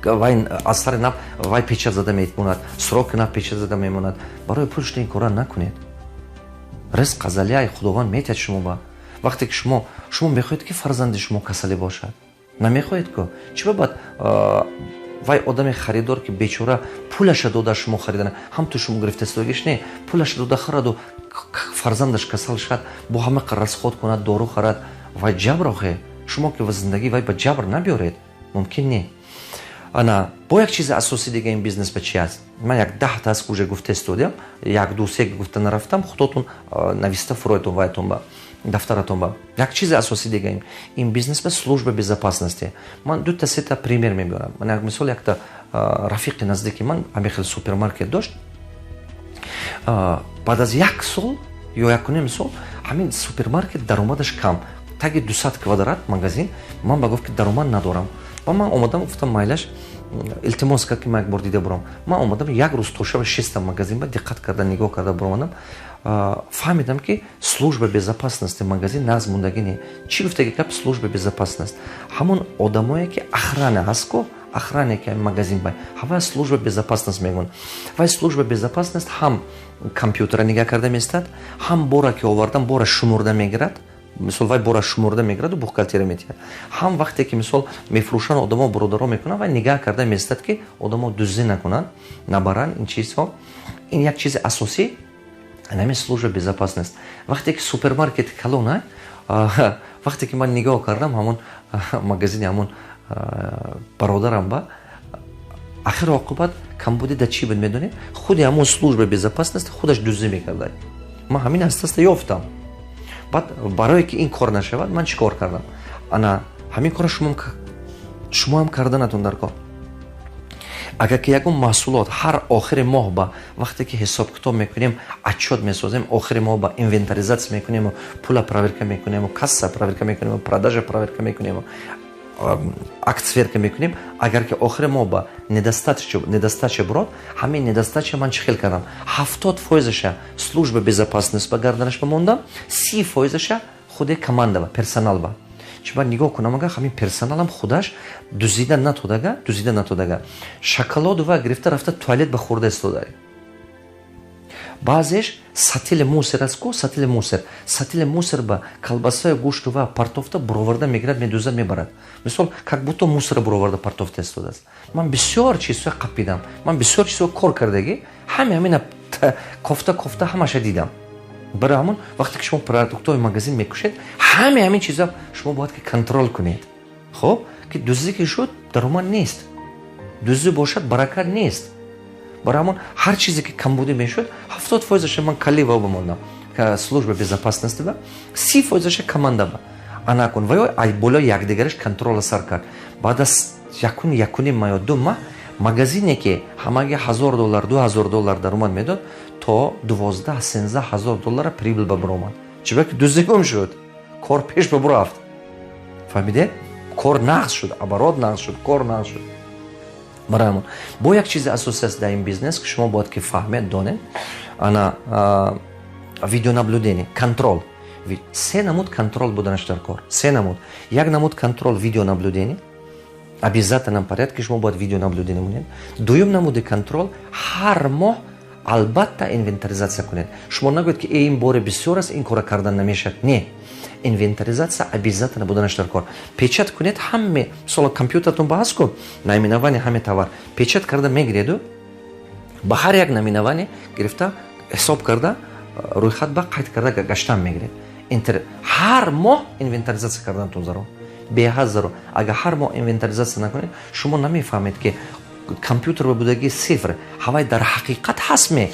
вай аз сари нав вай печать зада мемонад, сроки нав печать зада мемонад. Барои пул шуда ин корро накунед. Ризқ азалияи Худованд метиҳад шумо ба. Вақте ки шумо мехоҳед, ки фарзанди шумо касалӣ бошад, намехоҳед ку? Чӣ ба баъд вай одами харидор, ки бечора пулаша дода шумо харидана, ҳам ту шумо гирифтастогиш не, пулаша дода хараду фарзандаш касал шавад, бо ҳама расход кунад, дору харад, вай ҷабр охе. Шумо ки зиндагӣ вай ба ҷабр набиёред, мумкин не. Ана бо як чизи асосӣ дига ин бизнес ба чи аст? Ман як 10-та аст, уже гуфта истодиам, як, ду, се гуфта нарафтам. Худотон нависта фуроятон ваятон ба дафтаратон ба. Як чизи асосӣ дига ин бизнес ба служба безопасности. Ман дута, сета пример мебиёрам. Ман як мисол: якта рафиқи наздики ман ҳамин хел супермаркет дошт. Баъд аз як сол ё 1,5 сол ҳамин супермаркет даромадаш кам, таги 200 квадрат магазин. Ман ба гуфт, ки даромад надорам. Ба ман омадам, гуфтам, майлаш, илтимос кард, ки ман як бор дида бурам. Ман омадам, як рӯз то шаба шистам магазин ба, диққат карда нигоҳ карда буромадам. Фаҳмидам, ки служба безопасности магазин нағз мондагӣ не. Чӣ гуфтаги гап? Служба безопасность ҳамон одамое, ки охрана ҳаст ку, охрана, ки магазин ба ҳава служба безопасность мегӯянд. Вай служба безопасность ҳам компютера нигаҳ карда меистад, ҳам бора ки овардан, бора шумурда мегирад. Мисол, вай бора шумурда мегираду бухгалтерия метиҳад. Ҳам вақте ки, мисол, мефурӯшанд, одамо бародаро мекунанд, вай нигаҳ карда меистад, ки одамо дуздӣ накунанд, набаранд ин чизҳо. Ин як чизи асосӣ, ҳамин служба безопасность. Вақте ки супермаркети калона, вақте ки ман нигоҳ кардам ҳамон магазини ҳамон бародарам ба, ахир оқибат камбудӣ дар чӣ буд, медонед? Худи ҳамон служба безопасности худаш дуздӣ мекарда. Ман ҳамин аста-аста ёфтам. Баъд барое ки ин кор нашавад, ман чӣ кор кардам? Ана ҳамин корро шумо ҳам карданатон дар кор. Агар ки ягон маҳсулот ҳар охири моҳ ба, вақте ки ҳисобкитоб мекунем, отчёт месозем, охири моҳ ба инвентаризатсия мекунему, пула проверка мекунему, касса проверка мекунему, продажа проверка мекунему, акт сверка мекунем, агар ки охири моҳ ба недостача бурод, ҳамин недостача ман чӣ хел кардам? 70 фоизаша служба безопасность ба гарданаш бамондам, 30 фоизаша худи команда ба, персонал ба. Чи баъд нигоҳ кунам, ага ҳамин персоналам худаш дузида натодага, дузида натодага, шоколаду ва гирифта рафта туалет ба хӯрда истода. Баъзеш сатили мусор аст ку, сатили мусор, сатили мусор ба колбасаю гӯшту ва партофта буроварда мегирад, медуза, мебарад. Мисол, как будто мусора буроварда партофта истодааст. Ман бисёр чизҳо қапидам, ман бисёр чизҳо кор кардагӣ, ҳами ҳамина кофта кофта ҳамаша дидам. Барои ҳамон вақте ки шумо продуктовый магазин мекушед, ҳами ҳамин чиза шумо бояд ки контроль кунед. Хоб, ки дуздӣ ки шуд, даромад нест, дуздӣ бошад, баракат нест. Барои ҳамон ҳар чизе ки камбудӣ мешуд, 70 фоизаша ман каллива бимондам служба безопасности ба, 30 фоизаша команда ба. Анакун ва ё болои якдигараш контрола сар кард. Баъд аз якун, якуним ма ё 2 маҳ магазине, ки ҳамаги 1000 доллар, 2000 доллар даромад медод, то 12-13 ҳазор доллара прибыль ба биромад. Чиба ки дуздӣ гум шуд, кор пеш ба бурафт. Фаҳмидед? Кор нағз шуд, оборот нағз шуд, кор нағз шуд. Барои ҳамон бо як чизи асосӣ аст дар ин бизнес, ки шумо бояд ки фаҳмед, донед. Ана видеонаблюдение, контроль. Се намуд контроль буданаш дар кор, се намуд. Як намуд контроль — видеонаблюдение, обязательном порядке шумо бояд видеонаблюдение монед. Дуюм намуди контроль: ҳар моҳ албатта инвентаризатсия кунед. Шумо нагӯед, ки ин боре бисёр аст, ин кора кардан намешавад. Не, инвентаризатсия обязательно буданаш дар кор. Печать кунед ҳаме. Мисол, компютертон ба ҳаст ку, наименование ҳаме товар печать карда мегиреду, ба ҳар як наименование гирифта, ҳисоб карда, рӯйхат ба қайд карда гаштан мегиред. Ҳар моҳ инвентаризатсия карданатон зарур, беҳад зарур. Агар ҳар моҳ инвентаризатсия накунед, шумо намефаҳмед, ки компютер ба будаги цифр ҳавай дар ҳақиқат ҳаст ме,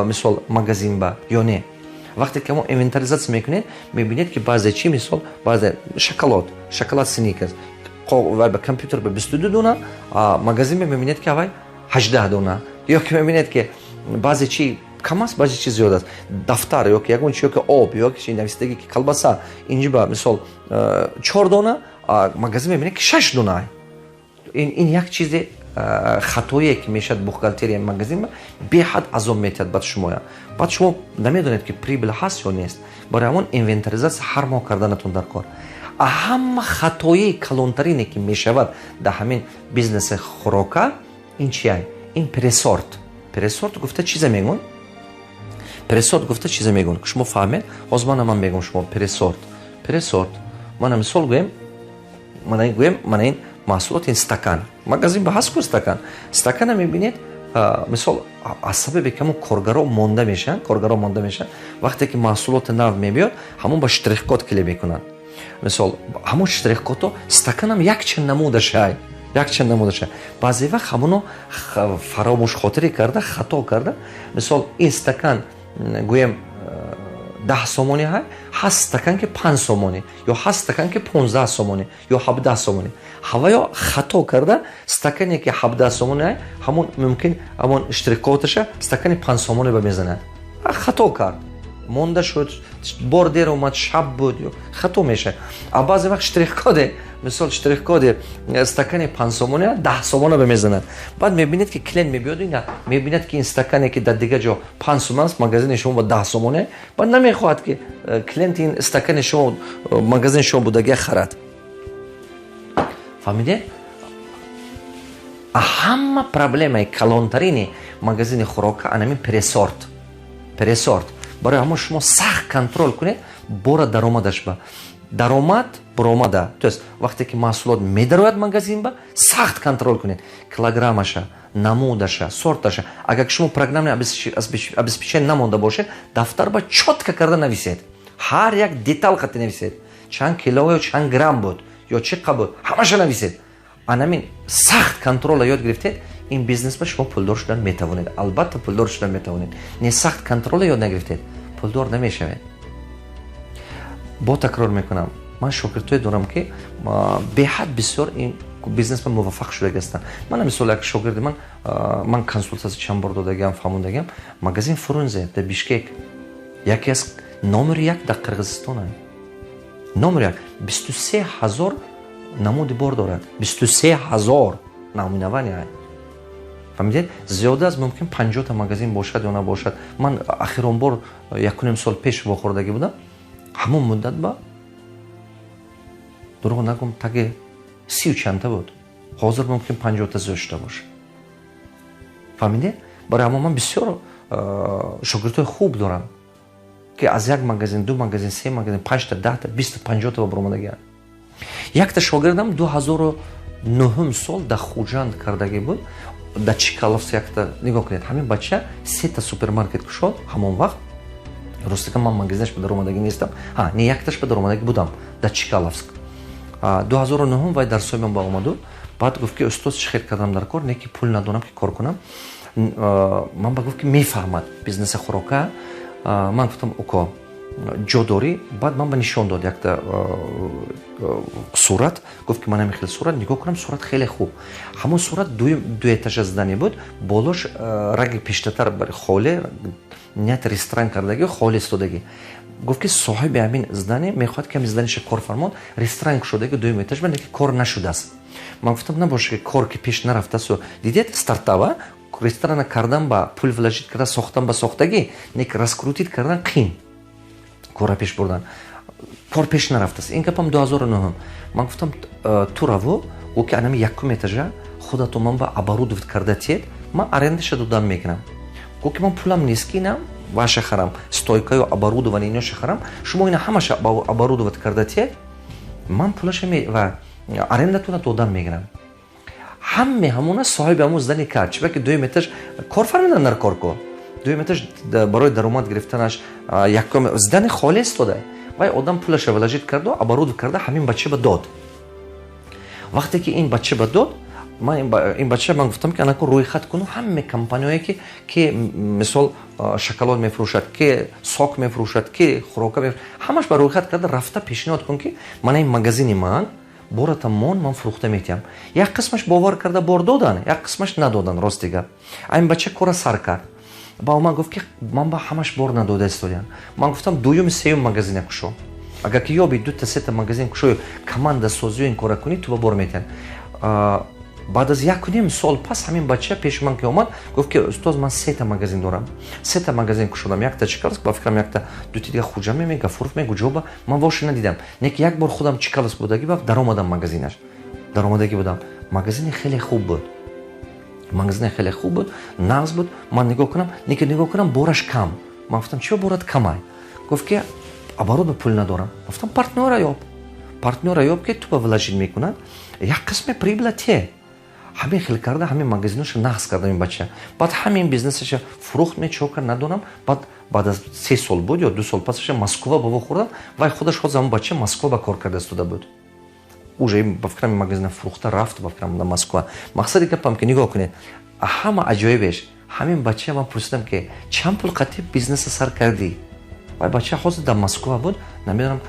мисол, магазин ба ё не. Вақте ки мо инвентаризатсия мекунед, мебинед, ки баъзе чи, мисол, баъзе шоколад Сникерс ба компютер ба 22 дона, магазин мебинед, ки ҳавай 18 дона, ё ки мебинед, ки баъзе чи кам аст, баъзе чи зиёд аст, дафтар ё ки ягон чи, ё ки об, ё ки нависдаги, ки колбаса инҷи ба, мисол, чор дона, магазин мебинед, ки шаш дона. Ин як чизе. Хатое ки мешавад бухгалтерияи магазин, беҳад азоб метиҳад баъд шумоя. Баъд шумо намедонед, ки прибыль ҳаст ё нест. Барои ҳамон инвентаризатсия ҳар моҳ карданатон дар кор. Ҳама хатои калонтарине, ки мешавад дар ҳамин бизнеси хӯрока, ин чия? Ин пересорт. Пересорт гуфта чиза мегӯн? Пересорт гуфта чиза мегӯн, шумо фаҳмед? Ҳозир мана ман мегӯм шумо пересорт. Пересорт, мана мисол гӯем, мана гӯем, мана ин маҳсулот, ин стакан, магазин ба ҳаст ку стакан. Стакана мебинед, мисол, аз сабабе ки ҳамон коргаро монда мешаванд, коргаро монда мешаванд, вақте ки маҳсулоти нав мебиёд, ҳамон ба штрихкод клей мекунанд. Мисол, ҳамон штрихкодҳо стаканам якчанд намудашай, якчанд намудашай. Баъзе вақт ҳамоно фаромӯшхотирӣ карда, хато карда, мисол, ин стакан, гӯем, 10 сомонӣ ҳай, ҳаст стакан, ки 5 сомонӣ, ё ҳаст стакан, ки 15 сомонӣ ё 17 сомонӣ. Ҳаваё хато карда, стакане, ки 17 сомонӣ ҳай, ҳамон мумкин ҳамон штрихкодаша стакани 5 сомонӣ ба мезанад. Хато кард, монда шуд, бор дер омад, шаб буд, хато мешавад. А баъзе вақт штрихкоде, мисол, штрихкоде стакани 5 сомона 10 сомона ба мезанад. Баъд мебинед, ки клиент мебиёд, ина мебинад, ки ин стакане, ки дар дигар ҷо 5 сомон аст, магазини шумо ба 10 сомоне. Баъд намехоҳад, ки клиент ин стакани шумо, магазини шумо будагия харад. Фаҳмидед? Ҳама проблемаи калонтарини магазини хӯрока анамин пересорт, пересорт. Барои ҳамон шумо сахт контроль кунед бора даромадаш ба даромад буромада, то есть вақте ки маҳсулот медарояд магазин ба, сахт контроль кунед килограммаша, намудаша, сорташа. Агар шумо программное обеспечение намонда бошед, дафтар ба чётко карда нависед, ҳар як детал қати нависед, чанд кило ё чанд грамм буд ё чӣ қа буд, ҳамаша нависед. Анамин сахт контрола ёд гирифтед, ин бизнес ба шумо пулдор шудан метавонед, албатта, пулдор шудан метавонед. Не, сахт контрола ёд нагирифтед, пулдор намешавед. Бо такрор мекунам, ман шогирдҳое дорам, ки беҳад бисёр ин бизнесман муваффақ шудагӣ ҳастанд. Мана, мисол, як шогирди ман, ман консултатсия чанд бор додагиам, фаҳмондагиам, магазин «Фрунзе» дар Бишкек яке аз номери як дар Қирғизистон, номер як, 23 000 намуди бор дорад, 23 000 наименования. Фаҳмидед? Зиёда аз мумкин 50-та магазин бошад ё набошад. Ман ахирон бор якуним сол пеш вохӯрдагӣ будам. Ҳамон муддат ба, дурӯғ нагум, таги сию чандта буд. Ҳозир мумкин 50-та зиёд шуда бошад. Фаҳмидед? Барои ҳамон ман бисёр шогирдҳои хуб дорам, ки аз як магазин, ду магазин, се магазин, панҷта, 10-та, 20-та, 50-та ба баромадагианд. Якта шогирдам 2009-ум сол дар Хуҷанд кардагӣ буд, дар Чкаловск якта. Нигоҳ кунед, ҳамин бача сета супермаркет кушод ҳамон вақт. Ростика, ман магазинаш ба даромадагӣ нестам. Ҳа, не, якташ ба даромадагӣ будам дар Чкаловск. 2009-ум вай дарсои ман ба омаду, баъд гуфт, ки устод, чӣ хел кардам дар кор, не ки пул надорам, ки кор кунам. Ман ба гуфт, ки мефаҳмад бизнеси хӯрока. Ман гуфтам: «Уко, ҷо дорӣ?» Баъд ман ба нишон дод якта сурат. Гуфт, ки ман ҳамин хел сурат нигоҳ кунам, сурат хеле хуб. Ҳамон сурат ду этажа здание буд, болош раги пештатар холе, ният ресторан кардагӣ, холе истодагӣ. Гуфт, ки соҳиби ҳамин здание мехоҳад, ки ҳамин зданиша кор фармод, ресторан кушодаги дуюм этаж, ки кор нашудааст. Ман гуфтам: «Набоша, ки кор ки пеш нарафтасу дидед, стартапа ресторана кардан ба пул вложить карда сохтан ба сохтагӣ, не ки раскрутить кардан қин, кора пеш бурдан, кор пеш нарафтааст». Ин гапам 2009. Ман гуфтам: «Ту раву, ӯ ки анами якум этажа худатон ман ба оборудовать карда тиед, ман арендаша додам мекунам». Гуфт, ки ман пулам нест, ки инам ваша харам, стойкаю оборудование иноша харам, шумо ина ҳамаша оборудовать карда тиед, ман пулаша ва арендатона додам мегирам». Ҳаме ҳамона соҳиби ҳамон здание кард, чиба ки дуюм этаж кор фармидан дар корко, дуюм этаж барои даромад гирифтанаш, якум здание холӣ истода. Вай одам пулаша вложить карду оборудовать карда, ҳамин бача ба дод. Вақте ки ин бача ба дод, ман ин бача ман гуфтам, ки анаку рӯйхат куну ҳаме компанияое, ки мисол, шоколад мефурӯшад, ки сок мефурӯшад, ки хӯрока, ҳамаш ба рӯйхат карда, рафта пешниҳод кун, ки мана ин магазини ман, бората мон, ман фурӯхта метиҳам. Як қисмаш бовар карда бор додан, як қисмаш надодан. Рости гап, ин бача кора сар кард. Ба ман гуфт, ки ман ба ҳамаш бор надода истодиям. Ман гуфтам: «Дуюми сеюм магазина кушо, агар ки ёби дута сета магазин кушою, команда созию, ин кора кунӣ, ту ба бор метиҳанд». Баъд аз 1,5 сол пас ҳамин бача пеши ман ки омад, гуфт, ки устоз, ман сета магазин дорам, сета магазин кушодам. Якта Чкаловск, ба фикрам, якта дути дига Хуҷаме ме, Гафуров ме, гуҷоба, ман воше надидам. Не ки як бор худам Чкаловск будагӣ ба даромадам, магазинаш даромадагӣ будам. Магазини хеле хуб буд, магазини хеле хуб буд, нағз буд. Ман нигоҳ кунам, не ки нигоҳ кунам, бораш кам. Ман гуфтам: «Чиба борат камай?» Гуфт, ки оборот ба пул надорам. Гуфтам: «Партнёра ёб, партнёра ёб, ки ту ба вложить мекунад, як қисме прибыла те». Ҳамин хел карда, ҳамин магазиноша нағз карда ин бача. Баъд ҳамин бизнесаша фурӯхт ме, чо кард, надонам. Баъд аз 3 сол буд ё 2 сол пасаша Москва ба вохӯрдам. Вай худаш ҳозир, ҳамон бача, Москва ба кор карда истода буд уже. Ба фикрам, магазина фурӯхта рафт, ба фикрам, на Москва. Мақсади гапам, ки нигоҳ кунед, ҳама аҷоибеш, ҳамин бача, ман пурсидам, ки чанд пул қатӣ бизнеса сар кардӣ? Вай бача ҳозир дар Москва буд. Намедонам,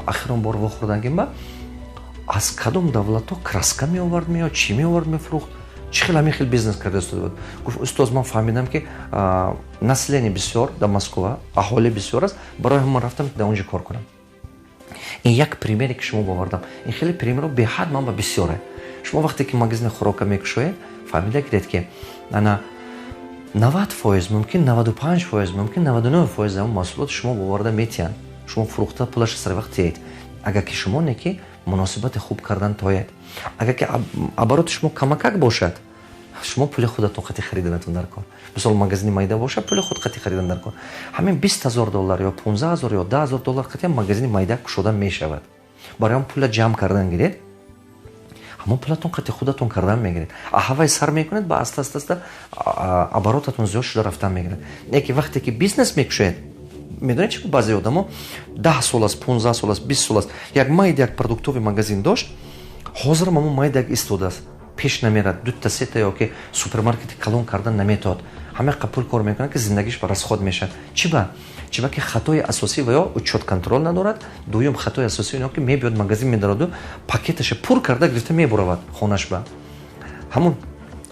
ахирон бор вохӯрдангим ба аз кадом давлатҳо краска меовард, меё чӣ меовард, мефурӯхт, чӣ хел, ҳамин хел бизнес карда истода буд. Гуфт: «Устоз, ман фаҳмидам, ки население бисёр дар Москва, аҳолӣ бисёр аст, барои ҳам ман рафтам, дар он ҷо кор кунам». Ин як примере, ки шумо бовардам. Ин хеле примеро беҳад ман ба бисёре. Шумо вақте ки магазини хӯрока мекушоед, фаҳмида гиред, ки ана 90%, мумкин 95%, мумкин 99% ҳамон маҳсулоти шумо боварда метиҳанд, шумо фурӯхта, пулаша сари вақт тиҳед, агар ки шумо не ки муносибати хуб кардан тоед. Агар ки обороти шумо камакак бошад, шумо пули худатон қати хариданатон дар кор. Мисол, магазини майда бошад, пули худ қати харидан дар кор. Ҳамин 20 000 доллар ё 15 000 ё 10 000 доллар қати магазини майда кушода мешавад. Барои он пула ҷамъ кардан гиред, ҳамон пулатон қати худатон кардан мегиред. Аҳавай сар мекунед, ба аста аста аста оборотатон зиёд шуда рафтан мегирад. Не ки вақте ки бизнес мекушоед, медонед чи, баъзе одамо 10 сол аст, 15 сол аст, 20 сол аст, як майда, як продуктовый магазин дошт, ҳозирам ҳамон майда як истодааст, пеш намерад, дута, сета ё ки супермаркети калон кардан наметавад. Ҳамақа пул кор мекунад, ки зиндагиш ба расход мешавад. Чиба? Чиба ки хатои асосӣ ва ё учёт, контроль надорад. Дуюм хатои асосӣ ино, ки мебиёд, магазин медароду, пакеташа пур карда гирифта мебуравад хонаш ба. Ҳамон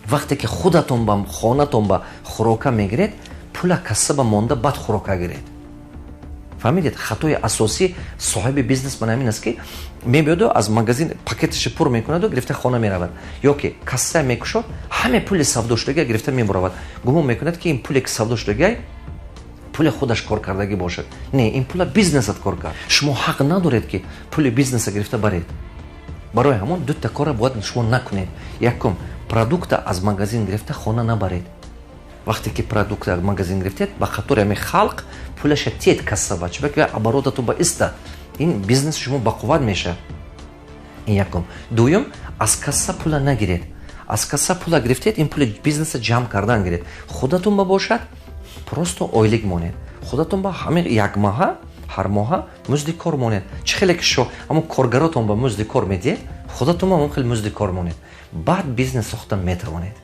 вақте ки худатон ба хонатон ба хӯрока мегиред, пула касса ба монда, баъд хӯрока гиред. Фаҳмидед? Хатои асосӣ соҳиби бизнес ман ҳамин аст, ки мебиёду аз магазин пакеташа пур мекунаду гирифта хона меравад ё ки касса мекушод, ҳаме пули савдошудагия гирифта мебуравад. Гумон мекунад, ки ин пуле ки савдо шудагиай, пули худаш кор кардагӣ бошад. Не, ин пула бизнесат кор кард. Шумо ҳақ надоред, ки пули бизнеса гирифта баред. Барои ҳамон дута кора бояд шумо накунед. Якум, продукта аз магазин гирифта хона набаред. Вақте ки продукта аз магазин гирифтед, ба қатори ҳами халқ пулаша тед кассава, чунки оборотату ба иста, ин бизнеси шумо бақувват мешавад. Ин якум. Дуюм, аз касса пула нагиред. Аз касса пула гирифтед, ин пули бизнеса ҷамъ кардан гиред. Худатон ба бошад, просто ойлик монед, худатон ба ҳамин як маҳа, ҳар моҳа музди кор монед. Чӣ хеле ки шо ҳамон коргаротон ба музди кор медиҳед, худатон ба ҳамон хел музди кор монед. Баъд бизнес сохта метавонед.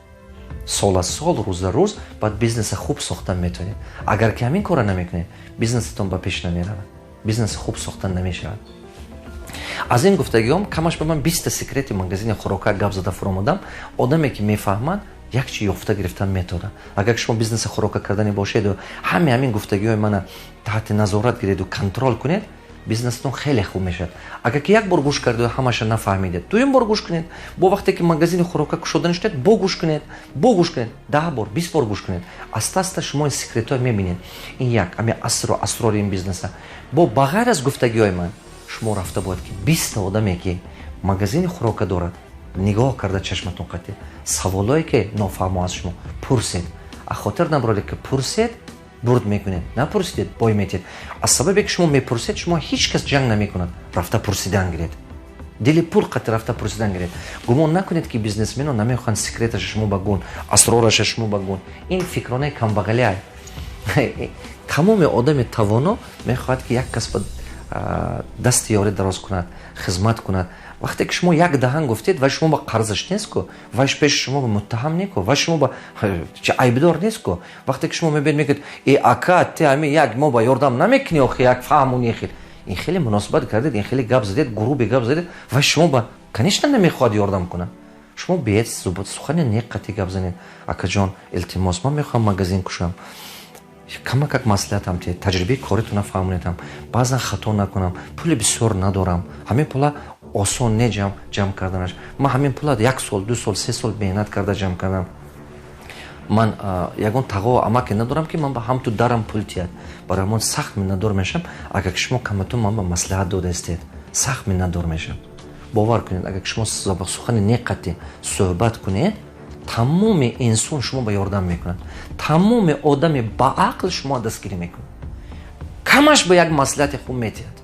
Сол аз сол, рӯз за рӯз баъд бизнеса хуб сохта метавонед. Агар ки ҳамин кора намекунед, бизнесатон ба пеш намеравад, бизнеси хуб сохта намешавад. Аз ин гуфтагиҳом камаш ба ман 20-та секрети магазини хӯрока гап зада фуромадам. Одаме ки мефаҳмад, як чи ёфта гирифтан метавонад. Агар шумо бизнеси хӯрока кардани бошеду ҳаме ҳамин гуфтагиҳои мана таҳти назорат гиреду контроль кунед, бизнесатон хеле хуб мешавад. Агар ки як бор гӯш кардеду ҳамаша нафаҳмидед, дуюм бор гӯш кунед. Бо вақте ки магазини хӯрока кушода шудед, бо гӯш кунед, бо гӯш кунед, 10 бор, 20 бор гӯш кунед. Аста аста шумо ин секретҳоя мебинед. Ин як ами асру асрори ин бизнеса. Бо ба ғайр аз гуфтагиҳои ман, шумо рафта бояд ки 20-та одаме ки магазини хӯрока дорад, нигоҳ карда, чашматон қатӣ, саволое ки нофаҳмо аз шумо пурсед. А хотир набароред, ки пурсед, бурд мекунед, напурсидед, бой метед. Аз сабабе ки шумо мепурсед, шумо ҳеҷ кас ҷанг намекунад. Рафта пурсидан гиред, дили пур қати рафта пурсидан гиред. Гумон накунед, ки бизнесмено намехоҳанд секреташа шумо ба гун, асрораша шумо ба гун. Ин фикронаи камбағалиай. Тамоми одами тавоно мехоҳад, ки як кас ба дасти ёрӣ дароз кунад, хизмат кунад. Вақте ки шумо як даҳан гуфтед, вай шумо ба қарзаш нест-ку, вай пеши шумо ба муттаҳам неку, вай шумо ба айбдор нест-ку. Вақте ки шумо мебинед, мегӯед: «Э, ака, те ҳами як мо ба ёрдам намекунӣ, охи як фаҳмуни хел». Ин хеле муносибат кардед, ин хеле гап задед, грубый гап задед, вай шумо ба, конечно, намехоҳад ёрдам кунад. Шумо биед, сухани неқати гап занед: «Акаҷон, илтимос, ман мехоҳам магазин кушам, камакак маслиҳатам те, таҷрибаи коритона фаҳмонедам, баъзан хато накунам, пули бисёр надорам, ҳамин пула Осон не ҷамъ карданаш. Ман ҳамин пула як сол, 2 сол, 3 сол меҳнат карда ҷамъ кардам. Ман ягон тағо, амаке надорам, ки ман ба ҳамту дарам пул тиҳад. Барои ҳамон сахт миннатдор мешавам, агар ки шумо каматун ман ба маслиҳат дода истед. Сахт миннатдор мешавам. Бовар кунед, агар ки шумо сухани неқатӣ суҳбат кунед, тамоми инсон шумо ба ёрдам мекунад, тамоми одами баақл шумо дастгирӣ мекунад, камаш ба як маслиҳати хуб метиҳад.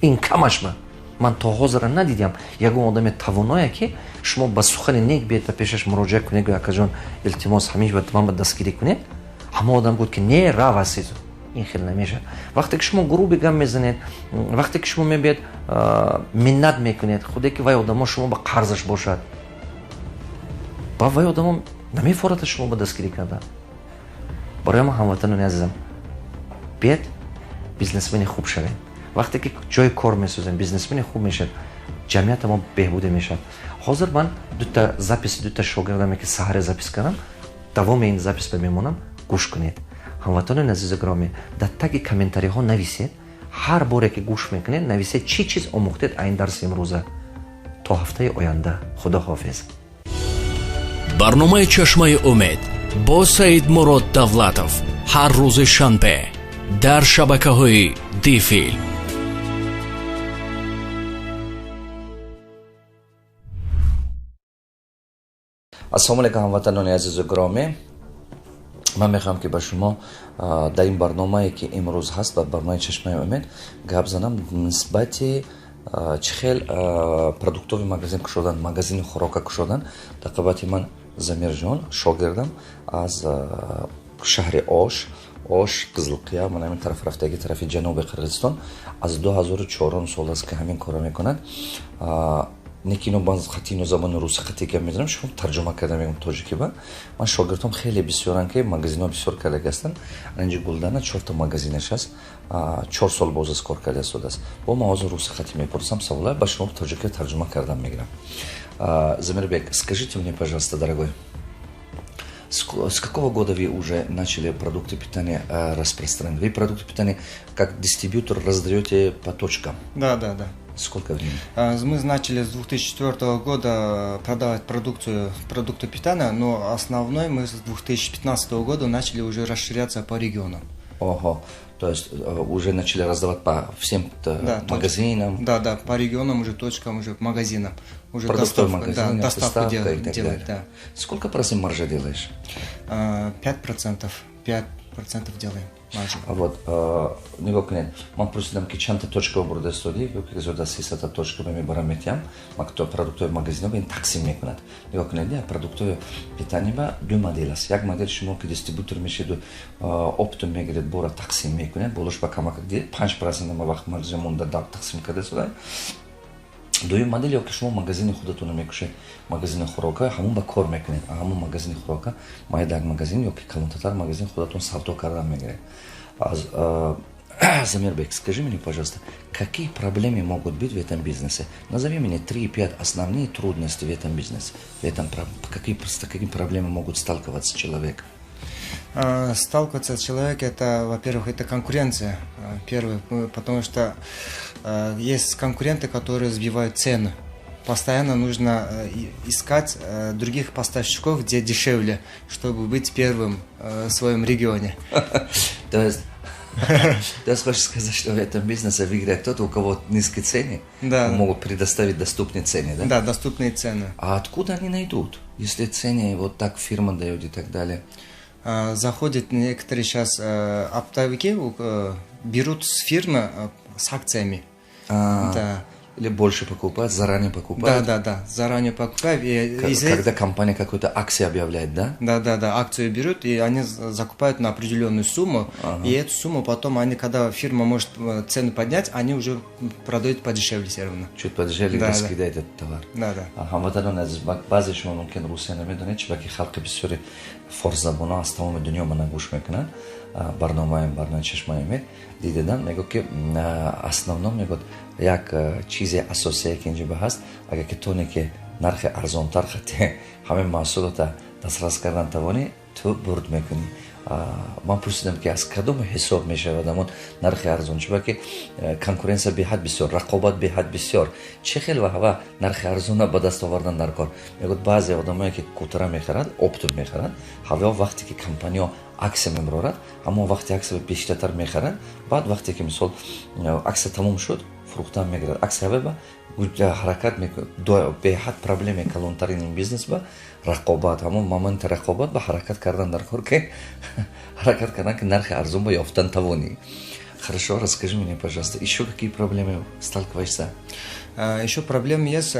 Ин камаш ба ман то ҳозира надидам ягон одами тавоное, ки шумо ба сухани нек биед, ба пешаш муроҷиат кунед, гӯ: «Акаҷон, илтимос, ҳамин ба ман ба дастгирӣ кунед», ҳама одам гуфт, ки не, рав азизу. Ин хел намешавад. Вақте ки шумо грубый гап мезанед, вақте ки шумо мебиед, миннат мекунед, худе ки вай одамо шумо ба қарзаш бошад, ба вай одамо намефората шумо ба дастгирӣ кардан. Барои ма, ҳамватанони азизам, биед бизнесмени хуб шавем. Вақте ки ҷои кор месозем, бизнесмени хуб мешавад, ҷамъияти мо беҳбудӣ мешавад. Ҳозир ман дута записи дута шогирдаме, ки саҳаре запись кардам, давоми ин запись ба мемонам, гӯш кунед. Ҳамватанони азизу гиромӣ, дар таги комментариҳо нависед, ҳар боре ки гӯш мекунед, нависед, чӣ чиз омӯхтед айн дарси имрӯза. То ҳафтаи оянда, худо ҳофиз. Барномаи «Чашмаи умед» бо Саидмурод Давлатов ҳар рӯзи шанбе дар шабакаҳои Дифилм. Ассалому алайкум, ҳамватанони азизу гиромӣ. Ман мехоҳам, ки ба шумо дар ин барномае, ки имрӯз ҳаст, ба барномаи «Чашмаи умед», гап занам нисбати чӣ хел продуктовый магазин кушодан, магазини хӯрока кушодан. Дар қабати ман Замирҷон, шогирдам аз шаҳри Ош, Қизилқия, ман ҳамин тараф рафтаги, тарафи ҷануби Қирғизистон. Аз 2004 сол аст, ки ҳамин корро мекунад. Некино бан хатино забони руси хати гап мезанам, шумо тарҷума карда мегӯм тоҷикӣ ба. Ман шогирдҳом хеле бисёранд, ки магазинҳо бисёр кардаги ҳастанд. Анинҷи Гулдана чорта магазинаш аст, 4 сол боз аз кор карда истодааст. Бо ман ҳозир руси хати мепурсам савола, ба шумо тоҷикӣ тарҷума кардан мегирам. Замирбек, скажите мне, пожалуйста, дорогой, с какого года вы уже начали продукты питания распространять? Вы продукты питания как дистрибьютор раздаете по точкам? Да. Сколько времени? Мы начали с 2004 года продавать продукцию, продукты питания, но основной мы с 2015 года начали уже расширяться по регионам. Ого, то есть уже начали раздавать по всем магазинам? Да, по регионам уже, точкам, уже магазинам. Уже продуктовый доставку, магазин, да, доставку и так делать, далее. Да. Сколько процентов маржа делаешь? 5%, 5% делаем маржу. Вот, нигоҳ кунед, ман пурсидам, ки чандта точка бурда истодӣ, ки зиёда 300-та точка мебарам, метиҳам продуктовый магазинҳо, ин тақсим мекунад. Нигоҳ кунед, продуктовый питание ба ду модел аст. Як модел, шумо ки дистрибутор мешеду, оптом мегиред, бора тақсим мекунед, болош ба камак 5% ма вақт маржа монда тақсим карда истода. Дуюм модел, ё ки шумо магазини худатонро мекушед, магазини хӯрока, ҳамон ба кор мекунед, ҳамон магазини хӯрока, майдак магазин ё ки калонтатар магазин худатон савдо кардан мегиред. Замирбек, скажи мне, пожалуйста, какие проблемы могут быть в этом бизнесе? Назови мне 3-5 основные трудности в этом бизнесе. В этом, какие, с какими проблемами могут сталкиваться человек? Сталкиваться человек, это, во-первых, это конкуренция, первый, потому что есть конкуренты, которые сбивают цены. Постоянно нужно искать других поставщиков, где дешевле, чтобы быть первым в своем регионе. То есть хочешь сказать, что в этом бизнесе выиграет тот, у кого низкие цены, Да. могут предоставить доступные цены, да? Да, доступные цены. А откуда они найдут, если цены вот так фирма дает и так далее? Заходят некоторые сейчас оптовики, берут с фирмы с акциями. А, Да. или больше покупают, заранее покупают? Да, заранее покупают. И Когда компания какую-то акцию объявляет, да? Да, акцию берут, и они закупают на определенную сумму, и эту сумму потом они, когда фирма может цену поднять, они уже продают подешевле все равно. Чуть подешевле раскидает этот товар. Да. Ҳамватанони азиз, баъзе шумо мумкин русия намедонед, чунки халқи бисёри форсзабонҳо аз тамоми дунё мана гӯш мекунанд барномаем, барномаи «Чашмаи умед». Дидедам, мегӯ, ки основном, мегӯяд, як чизи асосие, ки инҷо ба ҳаст, агар ки тоне ки нархи арзонтар хати ҳамин маҳсулота дастрас кардан тавонӣ, ту бурд мекунӣ. Ман пурсидам, ки аз кадом ҳисоб мешавад ҳамон нархи арзон, чунки конкуренция беҳад бисёр, рақобат беҳад бисёр, чӣ хел ва ҳава нархи арзона ба даст овардан дар кор? Мегӯяд, баъзе одамое, ки кутара мехарад, оптом мехарад, ҳаво вақте ки компаниё акция мебарорад, ҳамон вақте акция бештартар мехарад, баъд вақте ки, мисол, акция тамом шуд, фурӯхтан мегирад. Акция ба ҳаракат беҳад проблемаи калонтарини бизнес ба рақобат, ҳамон моменти рақобат ба ҳаракат кардан дар кор, ки ҳаракат кардан, ки нархи арзон ба ёфтан тавонӣ. Хорошо, расскажи мне, пожалуйста, еще какие проблемы сталкиваешься? Еще проблема есть: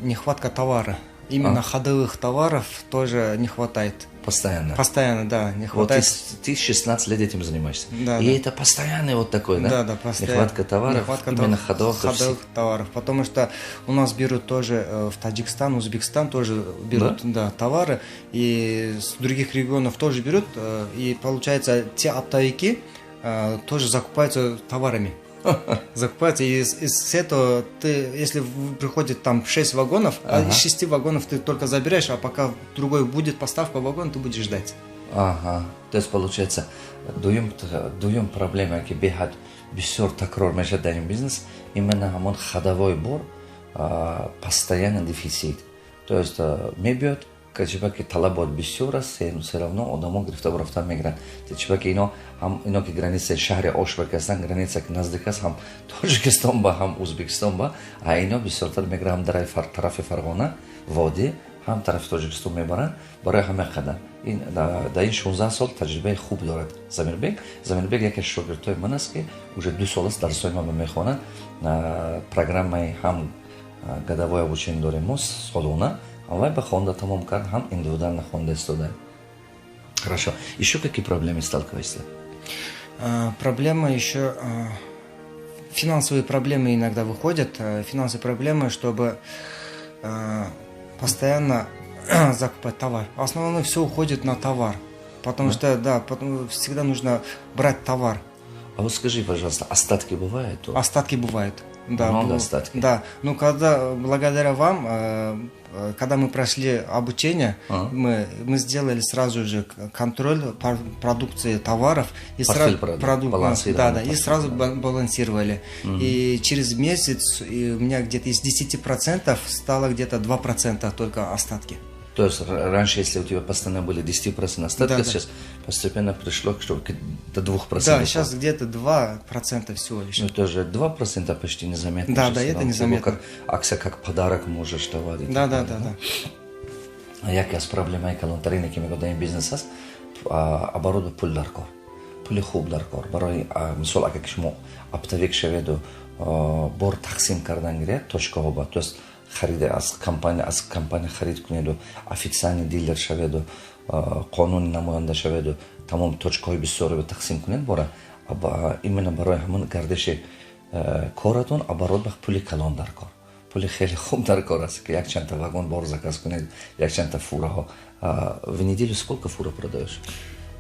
нехватка товара. Именно ходовых товаров тоже не хватает. Постоянно? Постоянно, да, не хватает. Вот ты 16 лет этим занимаешься. Да. И Да. это постоянный вот такой, да? Да, постоянно. Нехватка товаров, нехватка именно ходовых. Ходовых товаров. Потому что у нас берут тоже в Таджикистан, Узбекистан тоже берут, да, да, товары. И с других регионов тоже берут. И получается, те оптовики тоже закупаются товарами. Закупаются, и с этого ты, если приходит там 6 вагонов, а из 6 вагонов ты только забираешь, а пока другой будет поставка вагон, ты будешь ждать. Ага, то есть получается, дуюм проблема, ки беҳад бисёр такрор мешавад дар ин бизнес, именно ҳамон ходовой бор, постоянно дефицит. То есть мебиёд, чиба ки талабот бисёр аст, все равно одамо гирифта бурафтан мегиранд. Чиба ки ино ҳам, ино ки границаи шаҳри Ош ба ки ҳастанд, граница ки наздик аст ҳам Тоҷикистон ба, ҳам Узбекистон ба, а ино бисёртар мегиранд, ҳам дар тарафи Фарғона водӣ, ҳам тарафи Тоҷикистон мебаранд. Барои ҳама қадар ин дар ин 16 сол таҷрибаи хуб дорад Замирбек. Замирбек яке аз шогирдҳои ман аст, ки уже 2 сол аст дарсҳои ман мехонад. Программаи ҳам годовой обучение дорем мо, солона, вай ба хонда тамом кард, ҳам индивидуально хонда истода. Хорошо, еще какие проблемы сталкиваешься? Проблема еще, финансовые проблемы иногда выходят, финансовые проблемы, чтобы постоянно закупать товар. Основное, все уходит на товар, потому что, да, потом всегда нужно брать товар. А вот скажи, пожалуйста, остатки бывают? Остатки бывают. Да, много остатки. Да, ну когда благодаря вам, когда мы прошли обучение, мы сделали сразу же контроль продукции товаров и сразу продукт, да, и сразу балансировали. И через месяц и у меня где-то из 10% стало где-то 2% только остатки. То есть раньше, если у тебя постоянно были 10% остатка, сейчас постепенно пришло, что до 2%. Да, сейчас где-то 2% всего лишь. Ну, это же 2% почти незаметно. Да, это незаметно. Как акция, как подарок можешь давать. Да. Яке аз проблемаи калонтарине, ки мегӯяд, ин бизнес аст, оборот пул дар кор, пули хуб дар кор. Барои мисол, агар ки шумо оптовик шаведу бор тақсим кардан гиред точкаҳо ба, то есть харида аз компания харид кунеду, официальный дилер шаведу, қонуни намоянда шаведу, тамом точкаҳои бисёреро тақсим кунед бора, именно барои ҳамон гардиши коратон оборот ба пули калон дар кор, пули хеле хуб дар кор аст, ки якчандта вагон бор заказ кунед, якчандта фураҳо. В неделю сколько фура продаешь?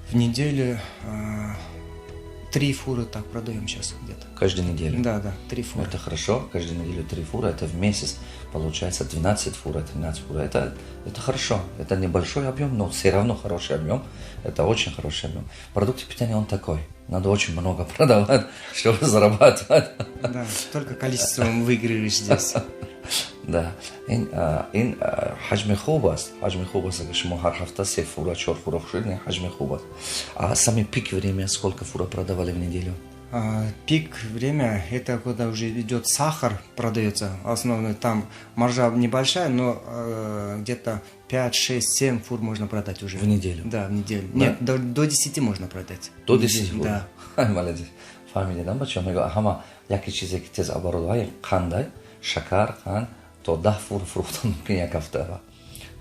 В неделю три фуры так продаем сейчас где-то. Каждую неделю? Да, три фуры. Это хорошо, каждую неделю три фуры, это в месяц получается 12 фур, 13 фур. Это хорошо, это небольшой объем, но все равно хороший объем, это очень хороший объем. Продукты питания, он такой, надо очень много продавать, чтобы зарабатывать. Да, только количеством выигрываешь здесь. Да, ин ҳаҷми хуб аст, ҳаҷми хуб аст. Агар шумо ҳар ҳафта се фура, чор фура хушед, ҳаҷми хуб аст. А самый пик время сколько фура продавали в неделю? Пик время — это когда уже идет сахар, продается основной, там маржа небольшая, но где-то 5, 6, 7 фур можно продать уже. В неделю? Да, в неделю. Да? Нет, до 10 можно продать. До 10 фур? Да. Молодец. Фаҳмидам, бача мега, ҳама яке чизе, ки тез оборот, қандай, шакар, қанд, то 10 фур фурӯхтан мумкин як ҳафта.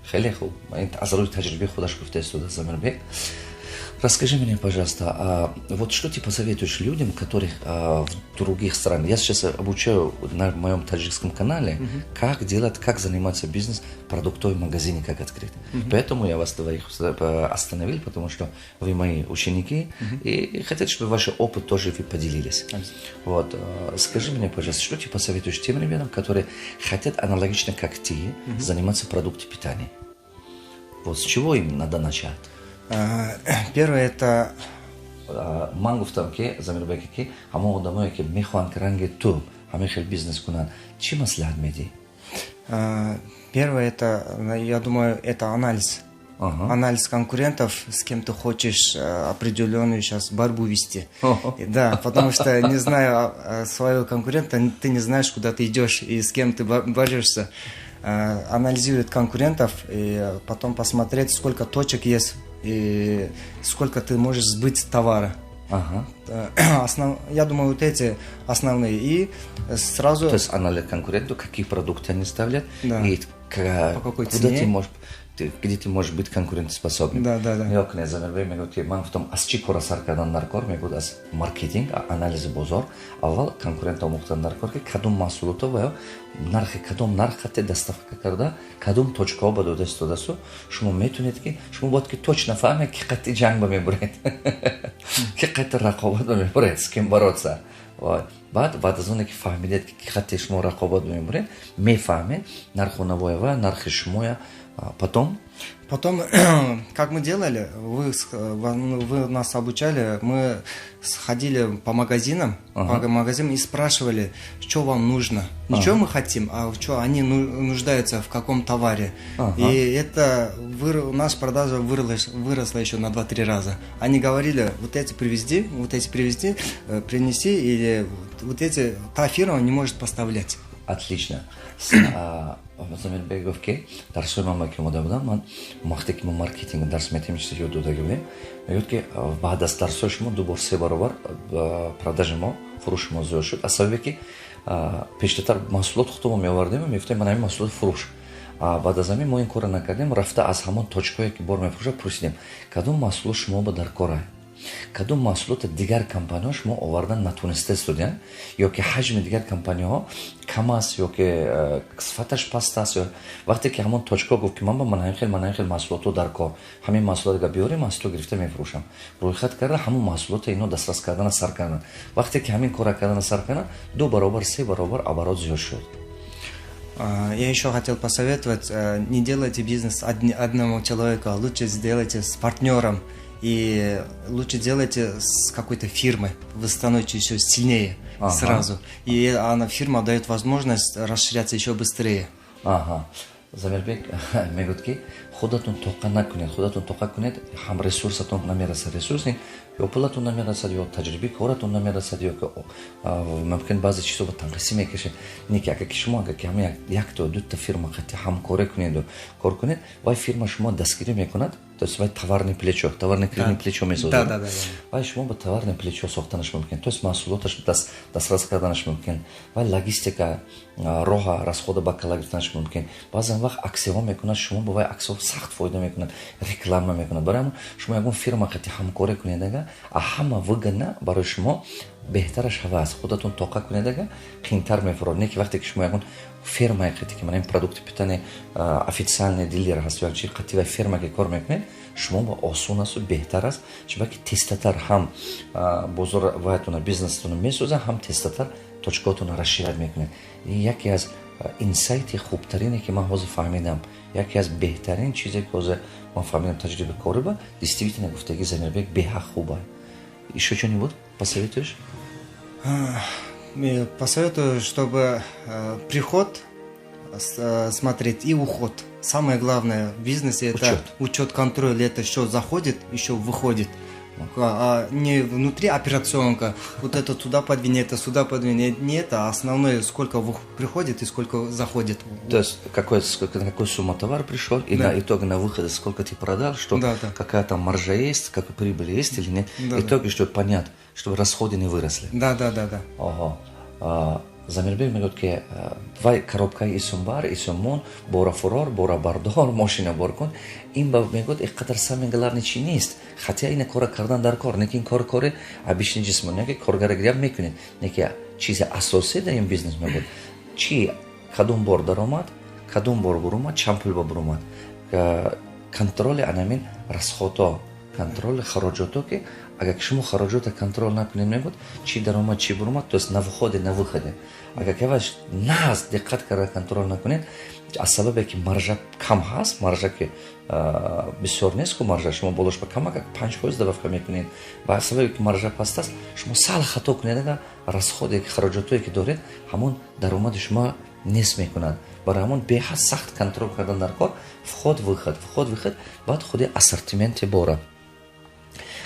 Хеле хуб, аз рӯи таҷрибаи худаш гуфта истода Замирбек. Расскажи мне, пожалуйста, а вот что ты посоветуешь людям, которых в других странах? Я сейчас обучаю на моем таджикском канале, как делать, как заниматься бизнес, продуктовый магазине, как открыть. Поэтому я вас двоих остановил, потому что вы мои ученики и хотят, чтобы ваш опыт тоже вы поделились. Вот, скажи мне, пожалуйста, что ты посоветуешь тем ребятам, которые хотят аналогично, как ты, заниматься продуктом питания? Вот с чего им надо начать? Первое это Ман гуфтам, ки Замирбеке, ки ҳамон одамое, ки мехоҳанд, ки ранги ту ҳамин хел бизнес кунанд, чӣ маслиҳат медиҳӣ? Первое это, я думаю, это анализ. Анализ конкурентов, с кем ты хочешь определенную сейчас борьбу вести. Да, потому что, не зная своего конкурента, ты не знаешь, куда ты идешь и с кем ты борешься. Анализировать конкурентов и потом посмотреть, сколько точек есть и сколько ты можешь сбыть товара. Я думаю, вот эти основные. И сразу. То есть анализ конкуренту, какие продукты они ставят, и по какой куда цене. Ты можешь, где ты можешь быть конкурентоспособным. Да. Нигоҳ кунед, Замирбек мегӯяд, ки ман гуфтам, аз чӣ кора сар кардан дар кор? Мегӯяд, аз маркетинг, анализи бозор. Аввал конкурент омӯхтан дар кор, ки кадом маҳсулото ва ё нархи, кадом нарх хатте доставка карда, кадом точкаҳо ба дода истодасту. Шумо метавонед, ки шумо бояд ки точно фаҳмед, ки қатъи ҷанг ба мебуред, ки қатъи рақобат ба мебуред, с кем бороться. Баъд аз оне ки фаҳмидед, ки қатъи шумо рақобат ба мебуред, мефаҳмед нарху навоя ва нархи шумоя. Потом? Потом, как мы делали, ну, вы нас обучали, мы сходили по магазинам, по магазинам и спрашивали, что вам нужно. Не что мы хотим, а что они нуждаются, в каком товаре. И это наша продажа выросла еще на 2-3 раза. Они говорили: вот эти привезди, принеси, или вот эти, та фирма не может поставлять. Отлично. Замирбек гуфт, ки дарсҳои ман, ки омода будам, ман вақте ки мо маркетинг дарс метиҳем, чизе ёд додаги будем. Мегӯяд, ки баъд аз дарсҳои шумо ду бор, се баробар продажи мо, фурӯши мо зиёд шуд, аз сабабе ки пештартар маҳсулот худмо меовардем ва мегуфтем, ман ҳамин маҳсулот фурӯш. Баъд аз ҳамин мо ин корро накардем, рафта аз ҳамон точкое, ки бор мефурӯшад, пурсидем, кадом маҳсулот шумо ба дар кора, кадом маҳсулоти дигар компаниҳо шумо овардан натониста истодиянд, ё ки ҳаҷми дигар компаниҳо кам аст, ё ки сифаташ паст аст. Ё вақте ки ҳамон точка гуфт, ки ман ба ман ҳамин хел, ман ҳамин хел маҳсулотҳо дар кор, ҳамин маҳсулот биёрем, маҳсулот гирифта мефурӯшам, рӯйхат карда, ҳамон маҳсулото ино дастрас кардана сар карданд. Вақте ки ҳамин кора кардана сар карданд, ду баробар, се баробар оборот зиёд шуд. Я еще хотел посоветовать, не делайте бизнес одному человеку, а лучше сделайте с партнером. И лучше делайте с какой-то фирмой, вы становитесь еще сильнее сразу. И она, фирма, дает возможность расширяться еще быстрее. Ага. Замирбек мегӯяд, ки худатон тоқа накунед. Худатон тоқа кунед, ҳам ресурсатон намерасад, ресурс ё пулатон намерасад, ё таҷрибаи коратон намерасад, ё мумкин баъзе чизо ба танқисӣ мекашед. Не ки агар ки шумо, агар ки ҳама якто дута фирма қати ҳамкорӣ кунеду кор кунед, вай фирма шумо дастгирӣ мекунад. То есть вай товарный плечо, товарный кредитный плечо месозад, вай шумо ба товарный плечо сохтанаш мумкин, то есть маҳсулоташ дастрас карданаш мумкин, вай логистика, роҳа, расхода ба кала гирифтанаш мумкин. Баъзан вақт аксияҳо мекунад, шумо ба вай аксияҳо сахт фоида мекунад, реклама мекунад. Барои ҳамон шумо ягон фирма қати ҳамкорӣ кунед, ага, а ҳама выгодно барои шумо, беҳтараш ҳава аст. Худатон тоқа кунед, ага, қиинтар мефурод. Не ки вақте ки шумо ягон фирмае қати, ки мана ин продукти питания официальный дилер ҳаст ё чи, қати вай фирма ки кор мекунед, шумо ба осон асту беҳтар аст, чунки тезтатар ҳам бозор ваятона, бизнесатона месозад, ҳам тезтатар точкаотона расширять мекунед. Ин яке аз инсайти хубтарине, ки ман ҳозир фаҳмидам, яке аз беҳтарин чизе, ки ҳозир ман фаҳмидам таҷрибаи кориба. Действительно, гуфтаги Замирбек беҳақ хуба. Ещё что-нибудь посоветуешь? Посоветую, чтобы приход смотреть и уход. Самое главное в бизнесе — это учет, учет, контроль. Это что заходит, еще выходит. А не внутри операционка, вот это туда подвинь, это сюда подвинь. Не это, а основное, сколько приходит и сколько заходит. То есть на какую сумму товар пришел, и на итоге, на выходе, сколько ты продал, что, какая там маржа есть, какая прибыль есть или нет. Итоге, чтобы понять, чтобы расходы не выросли. Да. Ага. Замирбек мегӯяд, ки вай коробкаи исумбар, исумон, бора фурор, бора бардор, мошина бор кун, ин ба мегӯяд, ин қадар самый главный чи нест, хотя ина кора кардан дар кор, не ки ин кор кори обычный ҷисмони, ки коргара гирям мекунед, не ки чизи асосӣ дар ин бизнес, мегӯяд, чи кадом бор даромад, кадом бор буромад, чанд пул ба буромад, контроли анамин расходҳо, контроли хароҷотҳо, ки Агар ки шумо хароҷота контроль накунед, мегӯд, чӣ даромад, чӣ буромад, то есть на входе, на выходе, агар ки ваш нағз диққат карда контроль накунед, аз сабабе ки маржа кам ҳаст, маржа ки бисёр нест ку, маржа шумо болош ба камак 5% добавка мекунед ва аз сабабе ки маржа паст аст, шумо сал хато кунед, агар расходе ки хароҷотое ки доред, ҳамон даромади шумо нест мекунад. Барои ҳамон беҳад сахт контроль кардан дар кор вход, выход, вход, выход. Баъд худи ассортименти бора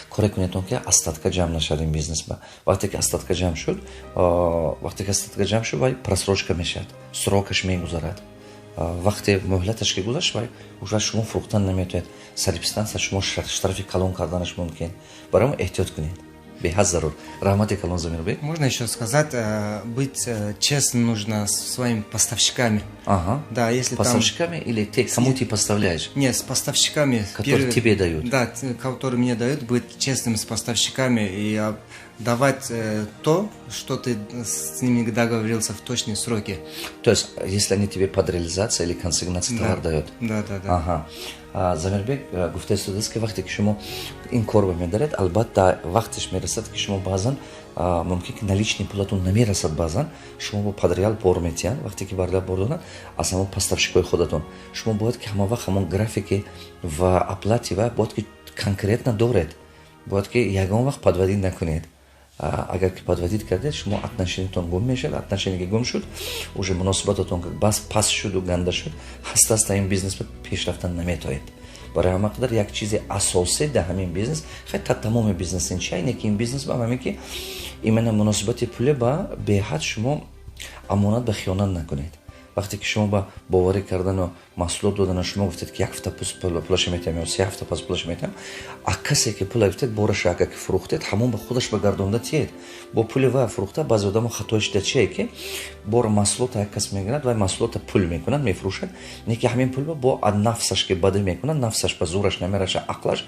коре кунедон, ки остатка ҷамъ нашавад ин бизнес ба. Вақте ки остатка ҷамъ шуд, вақте ки остатка ҷамъ шуд, вай просрочка мешавад, срокаш мегузарад. Вақте муҳлаташ ки гузашт, вай уже шумо фурӯхтан наметавонед, санэпидстанция шумо штрафи калон карданаш мумкин. Барои ҳамон эҳтиёт кунед, беҳад зарур. Раҳмати калон, Замирбек. Можно еще сказать, быть честным нужно с своими поставщиками. Да, если Поставщиками там или те, кому ты поставляешь? Нет, с поставщиками. Которые тебе дают. Да, которые мне дают, быть честным с поставщиками и давать то, что ты с ними договорился, в точные сроки. То есть, если они тебе под реализацию или консигнацию товар дают? Да. Ага. Замирбек гуфта истодааст, ки вақте ки шумо ин корро медаред, албатта, вақтеш мерасад, ки шумо баъзан мумкин ки наличный пулатон намерасад, баъзан шумо бо под реал бор метиҳанд. Вақте ки под реал бор доданд аз ҳамон поставщикои худатон, шумо бояд ки ҳама вақт ҳамон графики ва оплати ва бояд ки конкретно доред, бояд ки ягон вақт подводить накунед. Агар ки подводить кардед, шумо отношениятон гум мешавад. Отношение ки гум шуд, уже муносибататон бас паст шуду ганда шуд, ҳаста аста ин бизнес пеш рафтан наметоед. Барои ҳама қадар як чизи асосӣ дар ҳамин бизнес, хай, та тамоми бизнес ин чи, не ки ин бизнес ба ҳамин ки именно муносибати пуле ба беҳад шумо амонат ба хиёнат накунед. Вақте ки шумо ба боварӣ кардану маҳсулот додану шумо гуфтед, ки як ҳафта пас пулаша метиҳам ё 3 ҳафта пас пулаша метиҳам, а касе ки пула гуфтед, бораша агар ки фурӯхтед, ҳамон ба худаш ба гардонда тиед бо пули вай фурӯхта. Баъзе одамо хатоиш дар чие, ки бор маҳсулота як кас мегирад, вай маҳсулота пул мекунад, мефурӯшад, не ки ҳамин пул бо нафсаш ки бадӣ мекунад, нафсаш ба зӯраш намераша, ақлаш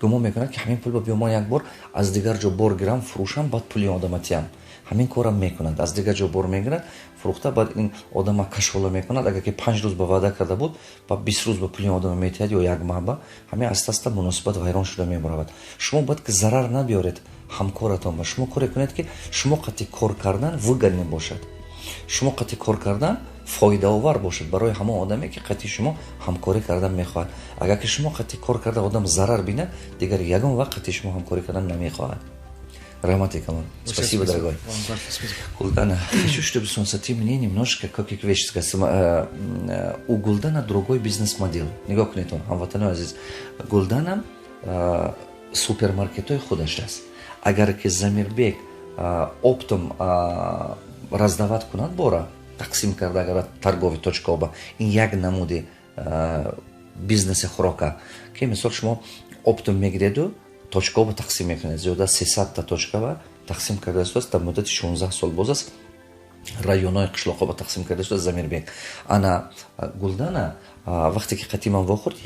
гумон мекунад, ки ҳамин пул ба биё ман як бор аз дигар ҷо бор гирам, фурӯшам, баъд пули одама тиҳам. Ҳамин корам мекунад, аз дигар ҷо бор мегирад, фурӯхта, баъд ин одама кашола мекунад. Агар ки 5 рӯз ба ваъда карда буд, ба 20 рӯз ба пули одама метиҳад ё як маҳ ба. Ҳамин аста аста муносибат вайрон шуда мебаравад. Шумо бояд ки зарар набиёред ҳамкоратон ба. Шумо коре кунед, ки шумо қатъи кор кардан выгодный бошад, шумо қатъи кор кардан фоидаовар бошад барои ҳамон одаме, ки қатъи шумо ҳамкорӣ кардан мехоҳад. Агар ки шумо қатъи кор карда одам зарар бинад, дигар ягон вақт қатъи шумо ҳамкорӣ кардан намехоҳад. Раҳмати калон. Спасибо, дорогой. Гулдана, хочу, чтобы солнце, ты мне немножко, как вещь сказать, у Гулдана другой бизнес-модель. Нигоҳ кунед, ҳамватанои азиз. Гулдана супермаркетҳои худаш аст. Агар ки Замирбек оптом раздавать кунад, бора тақсим карда, агар торговый точка ба, ин як намуди бизнеси хӯрока, ки мисол шумо оптом мегиреду точкаҳо тақсим мекунед, зиёда аз 300-та точкава тақсим карда истодааст дар муддати 16 сол, боз аст, районҳои қишлоқҳо ба тақсим карда истодааст Замирбек. Ана Гулдана вақте ки қатъи ман вохӯрд,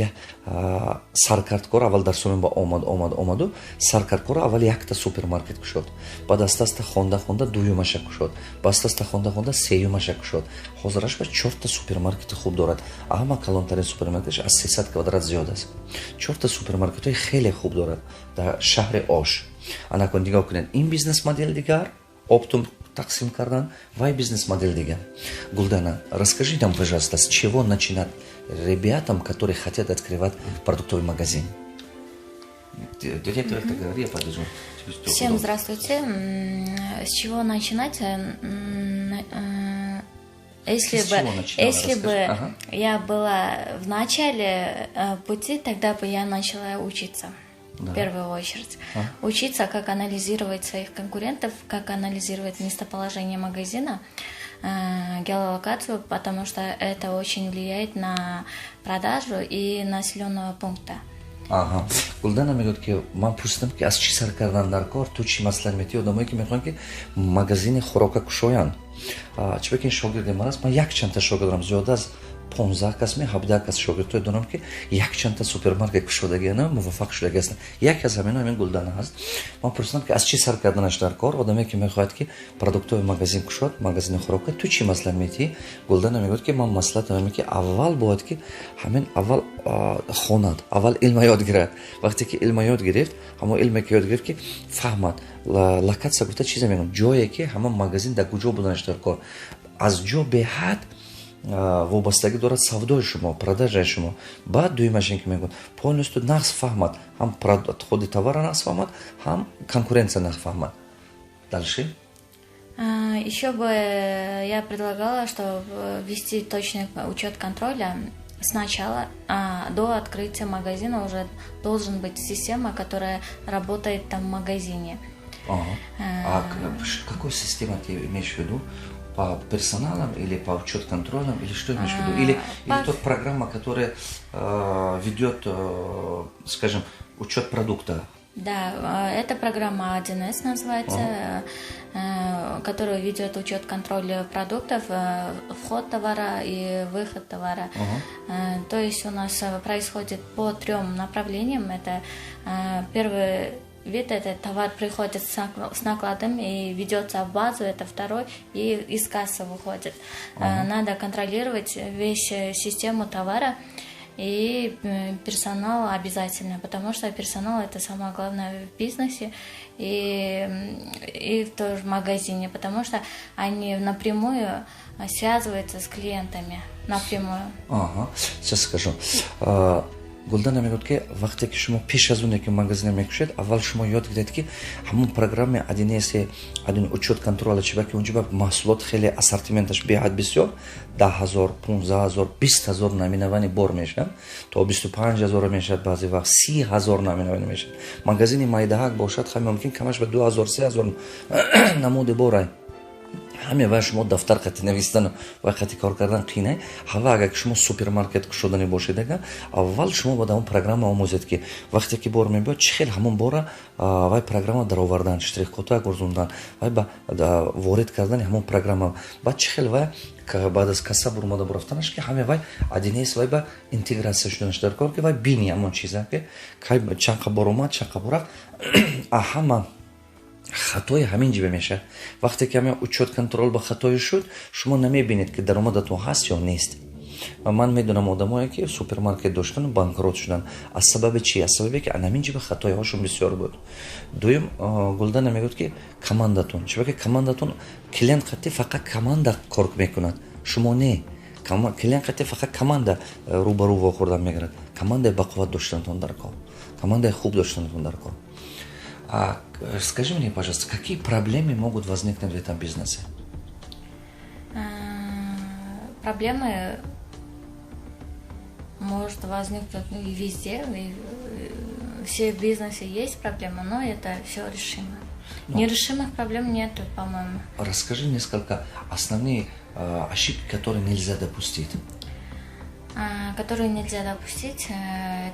саркардкор аввал дар Сомин ба омад, омад, омаду саркардкор аввал якта супермаркет кушод, баъд аста аста хонда хонда дуюмаша кушод, ба аста аста хонда хонда сеюмаша кушод. Ҳозираш ба чорта супермаркети хуб дорад. Ҳама калонтарин супермаркеташ аз 300 квадрат зиёд аст. Чорта супермаркетҳои хеле хуб дорад дар шаҳри Ош. Анакун нигоҳ кунед, ин бизнес модел дигар, оптом тақсим кардан, вай бизнес модель дигар. Гулдана, расскажи нам, пожалуйста, с чего начинать ребятам, которые хотят открывать продуктовый магазин? Директор, это говори, я подожду. Всем здравствуйте. С чего начинать? Если бы я была в начале пути, тогда бы я начала учиться. В первую очередь. Учиться, как анализировать своих конкурентов, как анализировать местоположение магазина, геолокацию, потому что это очень влияет на продажу и населенного пункта. Аҳа, Гулдана мегӯяд, ки ман пурсидам, ки аз чӣ сар кардан дар кор, ту чӣ маслиҳат метиҳӣ одамое, ки мехоҳанд, ки магазини хӯрока кушоянд. Чӣ ки ин шогирди ман аст, ман якчандта шогирд дорам, зиёда аз 15 кас ме, 17 кас шогирдҳое дорам, ки якчандта супермаркет кушодагиана, муваффақ шудаги ҳастанд. Яке аз ҳамино ҳамин Гулдана ҳаст. Ман пурсидам, ки аз чӣ сар карданаш дар кор, одаме, ки мехоҳад, ки продуктовый магазин кушод, магазини хӯрока, ту чӣ маслиҳат медиҳӣ? Гулдана мегӯяд, ки ман маслиҳатам ҳамин, ки аввал бояд, ки ҳамин аввал хонад, аввал илма ёд гирад. Вақте ки илма ёд гирифт, ҳамон илме ки ёд гирифт, ки фаҳмад, локация гуфта чизе мегӯям, ҷое ки ҳамон магазин дар куҷо буданаш дар кор. Аз ҷо беҳад вобастагӣ дорад савдои шумо, продажаи шумо. Баъд дуюмаш ин ки мегӯяд, полностью нағз фаҳмад, ҳам худи товара нағз фаҳмад, ҳам конкуренция нағз фаҳмад. Дальше. Еще бы я предлагала, что вести точный учет контроля сначала, до открытия магазина уже должен быть система, которая работает там в магазине. Ага. А какой система ты имеешь в виду? По персоналам или по учет контролям, или что имеешь в виду? Или тот программа, которая ведет, скажем, учет продукта? Да, эта программа 1С называется, которая ведет учет контроль продуктов, вход товара и выход товара. То есть у нас происходит по трем направлениям. Это первый вид, это товар приходит с накладом и ведется в базу, это второй, и из кассы выходит. Надо контролировать весь систему товара и персонал обязательно, потому что персонал — это самое главное в бизнесе и тоже в магазине, потому что они напрямую связываются с клиентами, напрямую. Ага, сейчас скажу. Гулдана мегӯяд, ки вақте ки шумо пеш аз оне ки магазина мекушед, аввал шумо ёд гиред, ки ҳамон программе 1С, один учет контрола, чиба ки унҷо маҳсулот хеле, ассортименташ беҳад бисёр, 10 000, 15 000, 20 000 наименование бор мешавад, то 25 000 мешавад, баъзе вақт 30 000 наименование мешавад. Магазини майдаҳак бошад, хай, мумкин камаш ба 2000, 3000 намуди борай. Ҳаме ва шумо дафтар қати навистану ва қати кор кардан қинай. Ҳава агар ки шумо супермаркет кушодани бошед, ага аввал шумо бояд ҳамон программа омӯзед, ки вақте ки бор мебиёд, чӣ хел ҳамон бора вай программа даровардан, штрихкодҳоя гурзондан, вай ба ворид кардани ҳамон программа, баъд чӣ хел вай баъд аз касса бурмода бурафтанаш, ки ҳаме вай 1С вай ба интегратсия шуданаш дар кор, ки вай бини ҳамон чиза, ки чанд қа бор омад, чанд қа бор рафт. Ҳама хатои ҳамин ҷиба мешавад. Вақте ки ҳамин учет контроль ба хатое шуд, шумо намебинед, ки даромадатон ҳаст ё нест. Ва ман медонам одамое, ки супермаркет доштану банкрот шуданд. Аз сабаби чӣ? Аз сабабе ки ҳамин ҷиба хатоиҳошон бисёр буд. Дуюм, Гулдана мегӯяд, ки командатон, чиба ки командатон, клиент қатӣ фақат команда кор мекунад, шумо не. Клиент қатӣ фақат команда рӯбарӯ вохӯрдан мегирад. Командаи бақувват доштанатон дар кор, командаи хуб доштанатон дар кор. А скажи мне, пожалуйста, какие проблемы могут возникнуть в этом бизнесе? Проблемы может возникнуть, ну, и везде, и все в бизнесе есть проблемы, но это все решимо. Ну, нерешимых проблем нету, по-моему. Расскажи несколько основные ошибки, которые нельзя допустить. Которые нельзя допустить.